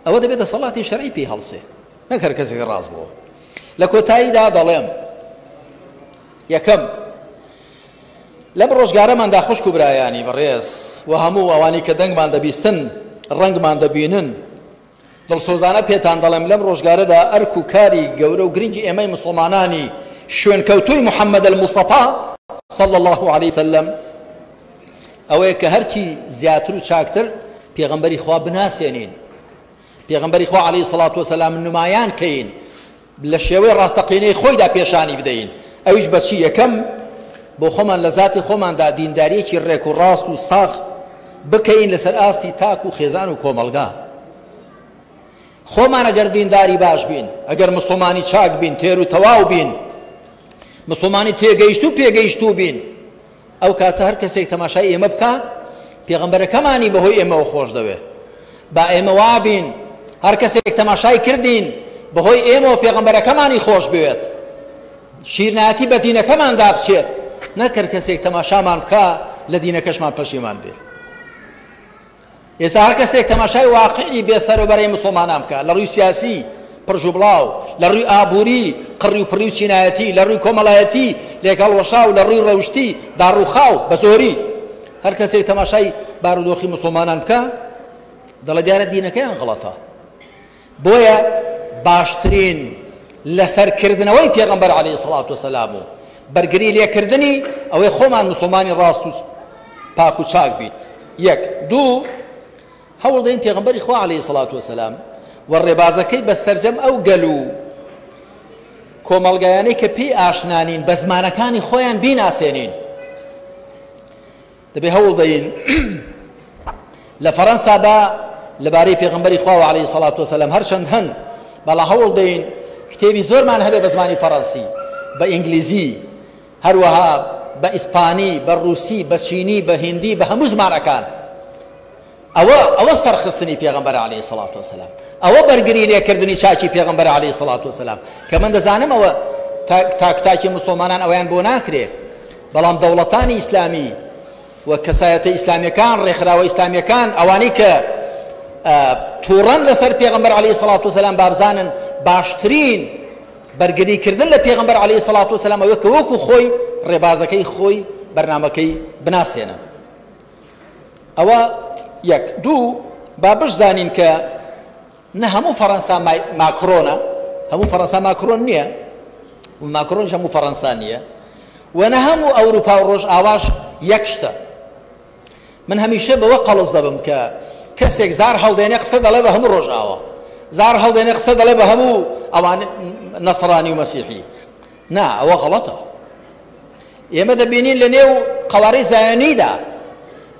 ئەوە دەبێت دەسەڵاتی شەرعی پێی هەڵسێ، نەک هەر کەسێک ڕاست بووە. لە کۆتاییدا دەڵێم، یەکەم، لەم ڕۆژگارەماندا خوشک و برایانی بەڕێز و هەموو ئەوانەی کە دەنگمان دەبیستن، ڕەنگمان دەبینن، دڵسۆزانە پێتان دەڵێم لەم ڕۆژگارەدا ئەرک و کاری گەورە و گرنگی ئێمەی مسوڵمانانی شوێنکەوتووی محەممەد الموستەفا صلی اللە علیه وسلم ئەوەیە کە هەرچی زیاتر و چاکتر پێغەمبەری خوا بناسێنین، پێغەمبەری خوا علیه الصلاة والسلام نمایان کەین، لە شێوەی ڕاستەقینەی خۆیدا پێشانی بدەین. ئەویش بە چی؟ یەکەم، بۆ خۆمان لە زاتی خۆماندا دیندارییەکی ڕێک و ڕاست و ساغ بکەین لەسەر ئاستی تاک و خێزان و کۆمەڵگا. خۆمان ئەگەر دینداری باش بین، ئەگەر مسوڵمانی چاک بین، تێر و تەواو بین، مسوڵمانی تێگەیشتوو پێگەیشتوو بین، ئەو کاتە هەر کەسێک تەماشای ئێمە بکا پێغەمبەرەکەمانی بەهۆی ئێمەوە خۆش دەوێ. با ئێمە وابین هەر کەسێک تەماشای کردین بەهۆی ئێمەوە پێغەمبەرەکەمانی خۆش بوێت، شیرنایەتی بە دینەکەماندا بچێت، نەک هەر کەسێک تەماشامان بکا لە دینەکەشمان پەشیمان بێ. ئێستا هەر کەسێک تەماشای واقعی بێ سەروبەرەی مسوڵمانان بکا لە ڕووی سیاسی پرژ و بڵاو، لە ڕووی ئابووری قڕی و پڕی و چینایەتی، لە ڕووی کۆمەڵایەتی لێکهەڵوەشاو، لە ڕووی ڕەوشتی داڕووخاو بە زۆری، هەر کەسێک تەماشای بارودۆخی مسوڵمانان بکا دەڵێ دیارە دینەکەیان غەڵەتە. بۆیە باشترین لەسەرکردنەوەی پێغەمبەر عەلەیهی سڵات وسەلام و بەرگری لێکردنی ئەوەی خۆمان مسوڵمانی ڕاست و پاک و چاک بین. یەک دوو، هەوڵ دەین پێغەمبەری خوا عەلەیهی سڵات وسەلام و ڕێبازەکەی بە سەرجەم ئەو گەل و کۆمەڵگایانەی کە پێی ئاشنانین بە زمانەکانی خۆیان بیناسێنین. دەبێ هەوڵ دەین لە فەرەنسا با لەبارەی پێغەمبەری خواوە عەلەیهی سەڵات وەسەلام هەرچەند هەن، بەڵام هەوڵ دەین کتێبی زۆرمان هەبێ بە زمانی فەرەنسی، بە ئینگلیزی، هەروەها بە ئیسپانی، بە ڕووسی، بە چینی، بە هیندی، بە هەموو زمانەکان. ئەوە ئەوە سەرخستنی پێغەمبەر عەلەیهی سەڵات وەسەلام، ئەوە بەرگری لێکردنی چاکی پێغەمبەر عەلەیهی سەڵات وەسەلام کە من دەزانم ئەوە تاک تاکی مسوڵمانان ئەوەیان بۆ ناکرێ، بەڵام دەوڵەتانی ئیسلامی و و کەسایەتە ئیسلامیەکان، ڕێکخراوە ئیسلامیەکان، ئەوانەی کە تووڕەن لەسەر پێغەمبەر عەلەیهی سەڵات وسەلام، بابزانن باشترین بەرگریکردن لە پێغەمبەر عەلەیهی سەڵات وسەلام ئەوەیە کە وەکو خۆی ڕێبازەکەی خۆی بەرنامەکەی بناسێنن. ئەوە یەک. دوو، با بشزانین کە نە هەموو فەڕەنسا ماکرۆنە، هەموو فەڕەنسا ماکرۆن نییە و ماکرۆنیش هەموو فەڕەنسا نییە و نە هەموو ئەوروپا و ڕۆژئاواش یەک شتە. من هەمیشە بەوە قەڵس دەبم کە کەسێک زار هەڵدێنێ قسە دەڵێ بە هەموو ڕۆژئاوا، زار هەڵدێنێ قسە دەڵێ بە هەموو ئەوان نەسڕانی و مەسیحی. نا، ئەوە غەڵەتە. ئێمە دەبینین لە نێو قەوارەی زایۆنیدا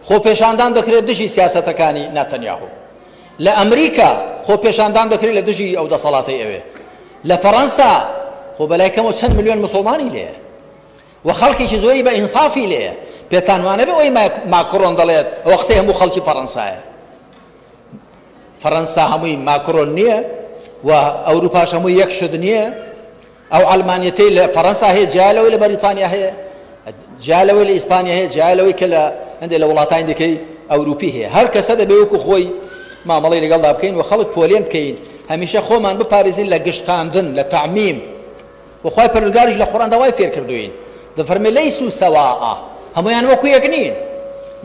خۆپێشاندان دەکرێت دژی سیاسەتەکانی ناتەنیاهۆ. لە ئەمریکا خۆپێشاندان دەکرێت لە دژی ئەو دەسەڵاتەی ئەوێ. لە فەڕەنسا خۆ بەلای کەمەوە چەند ملیۆن مسوڵمانی لێیە و خەڵکێکی زۆری بە ئینسافی لێیە. پێتان وانەبێ ئەوەی ماکرۆن دەڵێت ئەوە قسەی هەموو خەڵکی فەڕەنسایە. فەڕەنسا هەمووی ماکرۆن نییە و ئەوروپاش هەمووی یەک شت نییە. ئەو عەلمانیەتەی لە فەڕەنسا هەیە جیا لەوەی لە بەریتانیا هەیە، جیا لەوەی لە ئیسپانیا هەیە، جیا لەوەی کە لە هەندێک لە وڵاتانی دیکەی ئەوروپی هەیە. هەر کەسە دەبێ وەکو خۆی مامەڵەی لەگەڵدا بکەین و خەڵک پۆلێن بکەین، هەمیشە خۆمان بپارێزین لە گشتاندن، لە تەعمیم. و خوای پەروەردگاریش لە قورئاندا وای فێر کردووین، دەفەرمێ لەیسوا سەواء، هەموویان وەکو یەک نین.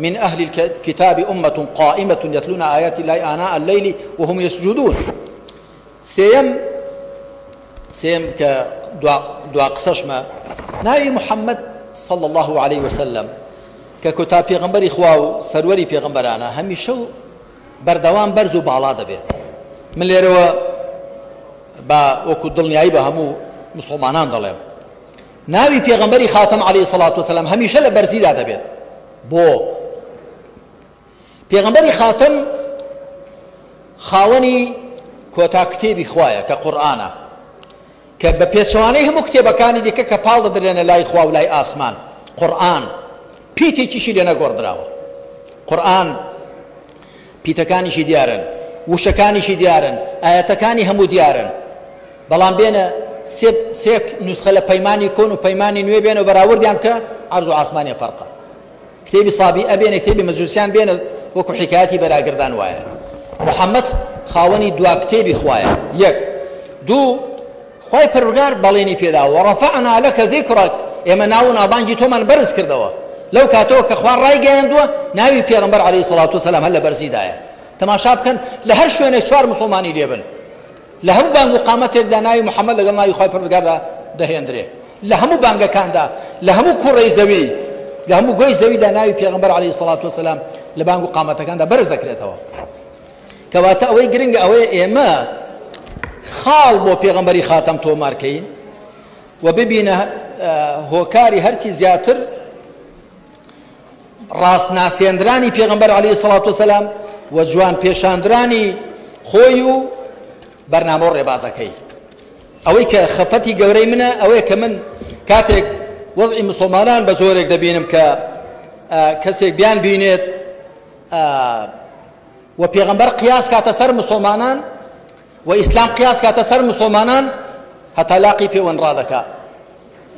من أهل الكتاب أمة قائمة يتلون آيات الله آناء الليل وهم يسجدون. سێیەم سێیەم کە دوا دوا قسەشمە، ناوی محەممەد صلی الله علیه وسلم کە کۆتا پێغەمبەری خوا و سەروەری پێغەمبەرانە هەمیشە و بەردەوام بەرز و باڵا دەبێت. من لێرەوە بە وەکو دڵنیایی بە هەموو مسوڵمانان دەڵێم ناوی پێغەمبەری خاتەم عەلەیهی سەڵات وسەلام هەمیشە لە بەرزیدا دەبێت. بۆ پێغەمبەری خاتەم خاوەنی کۆتا کتێبی خوایە کە قورئانە، کە بە پێچەوانەی هەموو کتێبەکانی دیکە کە پاڵ دەدرێنە لای خوا و لای ئاسمان، قورئان پیتێکیشی لێ نەگۆڕدراوە. قورئان پیتەکانیشی دیارن، وشەکانیشی دیارن، ئایەتەکانی هەموو دیارن، بەڵام بێنە سێ سێ نوسخە لە پەیمانی کۆن و پەیمانی نوێ بێنە و بەراوردیان بکە، عەرز و ئاسمانیان فەرقە. کتێبی سابیئە بێنە، کتێبی مەجوسیان بێنە، وەکو حیکایەتی بەراگردان وایە. محەممەد خاوەنی دوا کتێبی خوایە. یەک. دوو، خوای پەروەردگار بەڵێنی پێداوە، وەڕەفەعنا لەکە ذیکڕەک، ئێمە ناو و ناوبانگی تۆمان بەرز کردەوە. لەو کاتەوە کە خوا ڕایگەیاندووە، ناوی پێغەمبەر عەلەیهی سەڵات وسەلام هەر لە بەرزیدایە. تەماشا بکەن لە هەر شوێنێک چوار موسڵمانی لێ بن، لە هەموو بانگ و قامەتێکدا ناوی محەممەد لەگەڵ ناوی خوای پەروەردگاردا دەهێندرێ. لە هەموو بانگەکاندا، لە هەموو کوڕەی زەوی، لە هەموو گۆی زەویدا ناوی پێغەمبەر عەلەیهی سەڵات وەسەلام لە بانگ و قامەتەکاندا بەرز دەکرێتەوە. کەواتە ئەوەی گرنگە ئەوەیە ئێمە خاڵ بۆ پێغەمبەری خاتەم تۆمار کەین و ببینە هۆکاری هەرچی زیاتر ڕاست ناسێندرانی پێغەمبەر عەلەیهی سەڵات وەسەلام و جوان پێشاندرانی خۆی و بەرنامە و ڕێبازەکەی. ئەوەی کە خەفەتی گەورەی منە ئەوەیە کە من کاتێک وەزعی مسوڵمانان بە جۆرێک دەبینم کە کەسێک بیان بینێت و پێغەمبەر قیاس کاتە سەر مسوڵمانان و ئیسلام قیاس کاتە سەر مسوڵمانان هەتا لاقی پێوەن ڕادەکا.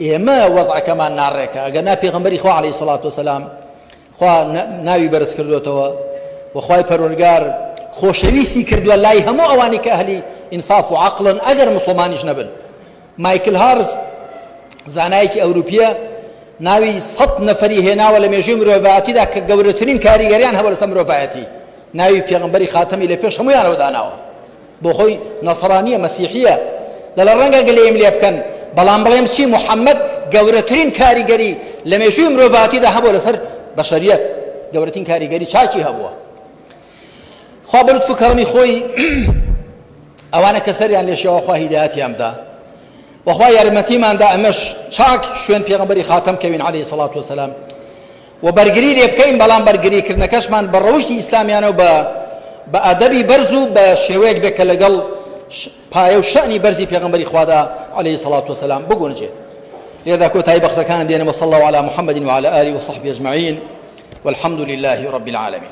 ئێمە وەزعەکەمان ناڕێکە، ئەگەر نا پێغەمبەری خوا عەلەیهی سەڵات وسەلام خوا ناوی بەرز کردوێتەوە و خوای پەروەردگار خۆشەویستی کردووە لای هەموو ئەوانی کە ئەهلی ئینساف و عەقڵن ئەگەر مسوڵمانیش نەبن. مایکل هارس زانایەکی ئەوروپیە ناوی 100 نەفەری هێناوە لە مێژووی مرۆڤایەتیدا کە گەورەترین کاریگەریان هەبووە لەسەر مرۆڤایەتی، ناوی پێغەمبەری خاتەمی لە پێش هەموویانەوە داناوە. بۆ خۆی نەسڕانیە مەسیحیە دەڵێ ڕەنگە گلەییم لێ بکەن بەڵام بڵێم چی محەممەد گەورەترین کاریگەری لە مێژووی مرۆڤاتیدا هەبووە لەسەر بەشەریەت، گەورەترین کاریگەری چاکی هەبووە. خوا بە لوتف و کەڕەمی خۆی ئەوانە کە سەریان لێ شێوە خوا هیدایەتیان بدا و خوا یارمەتیمان دا ئەمەش چاک شوێن پێغەمبەری خاتەم کەوین عەلەیهی سەڵات وەسەلام و بەرگری لێ بکەین، بەڵام بەرگری کردنەکەشمان بە ڕەوشتی ئیسلامیانە و بە بە ئەدەبی بەرز و بە شێوەیەک بێت کە لەگەڵ پایە و شەئنی بەرزی پێغەمبەری خوادا عەلەیهی سەڵات وەسەلام بگونجێ. لێرەدا کۆتایی بە قسەکانم دێنم. وصلی الله علی محمد وعلى آله وصحبه اجمعین والحمد لله رب العالمین.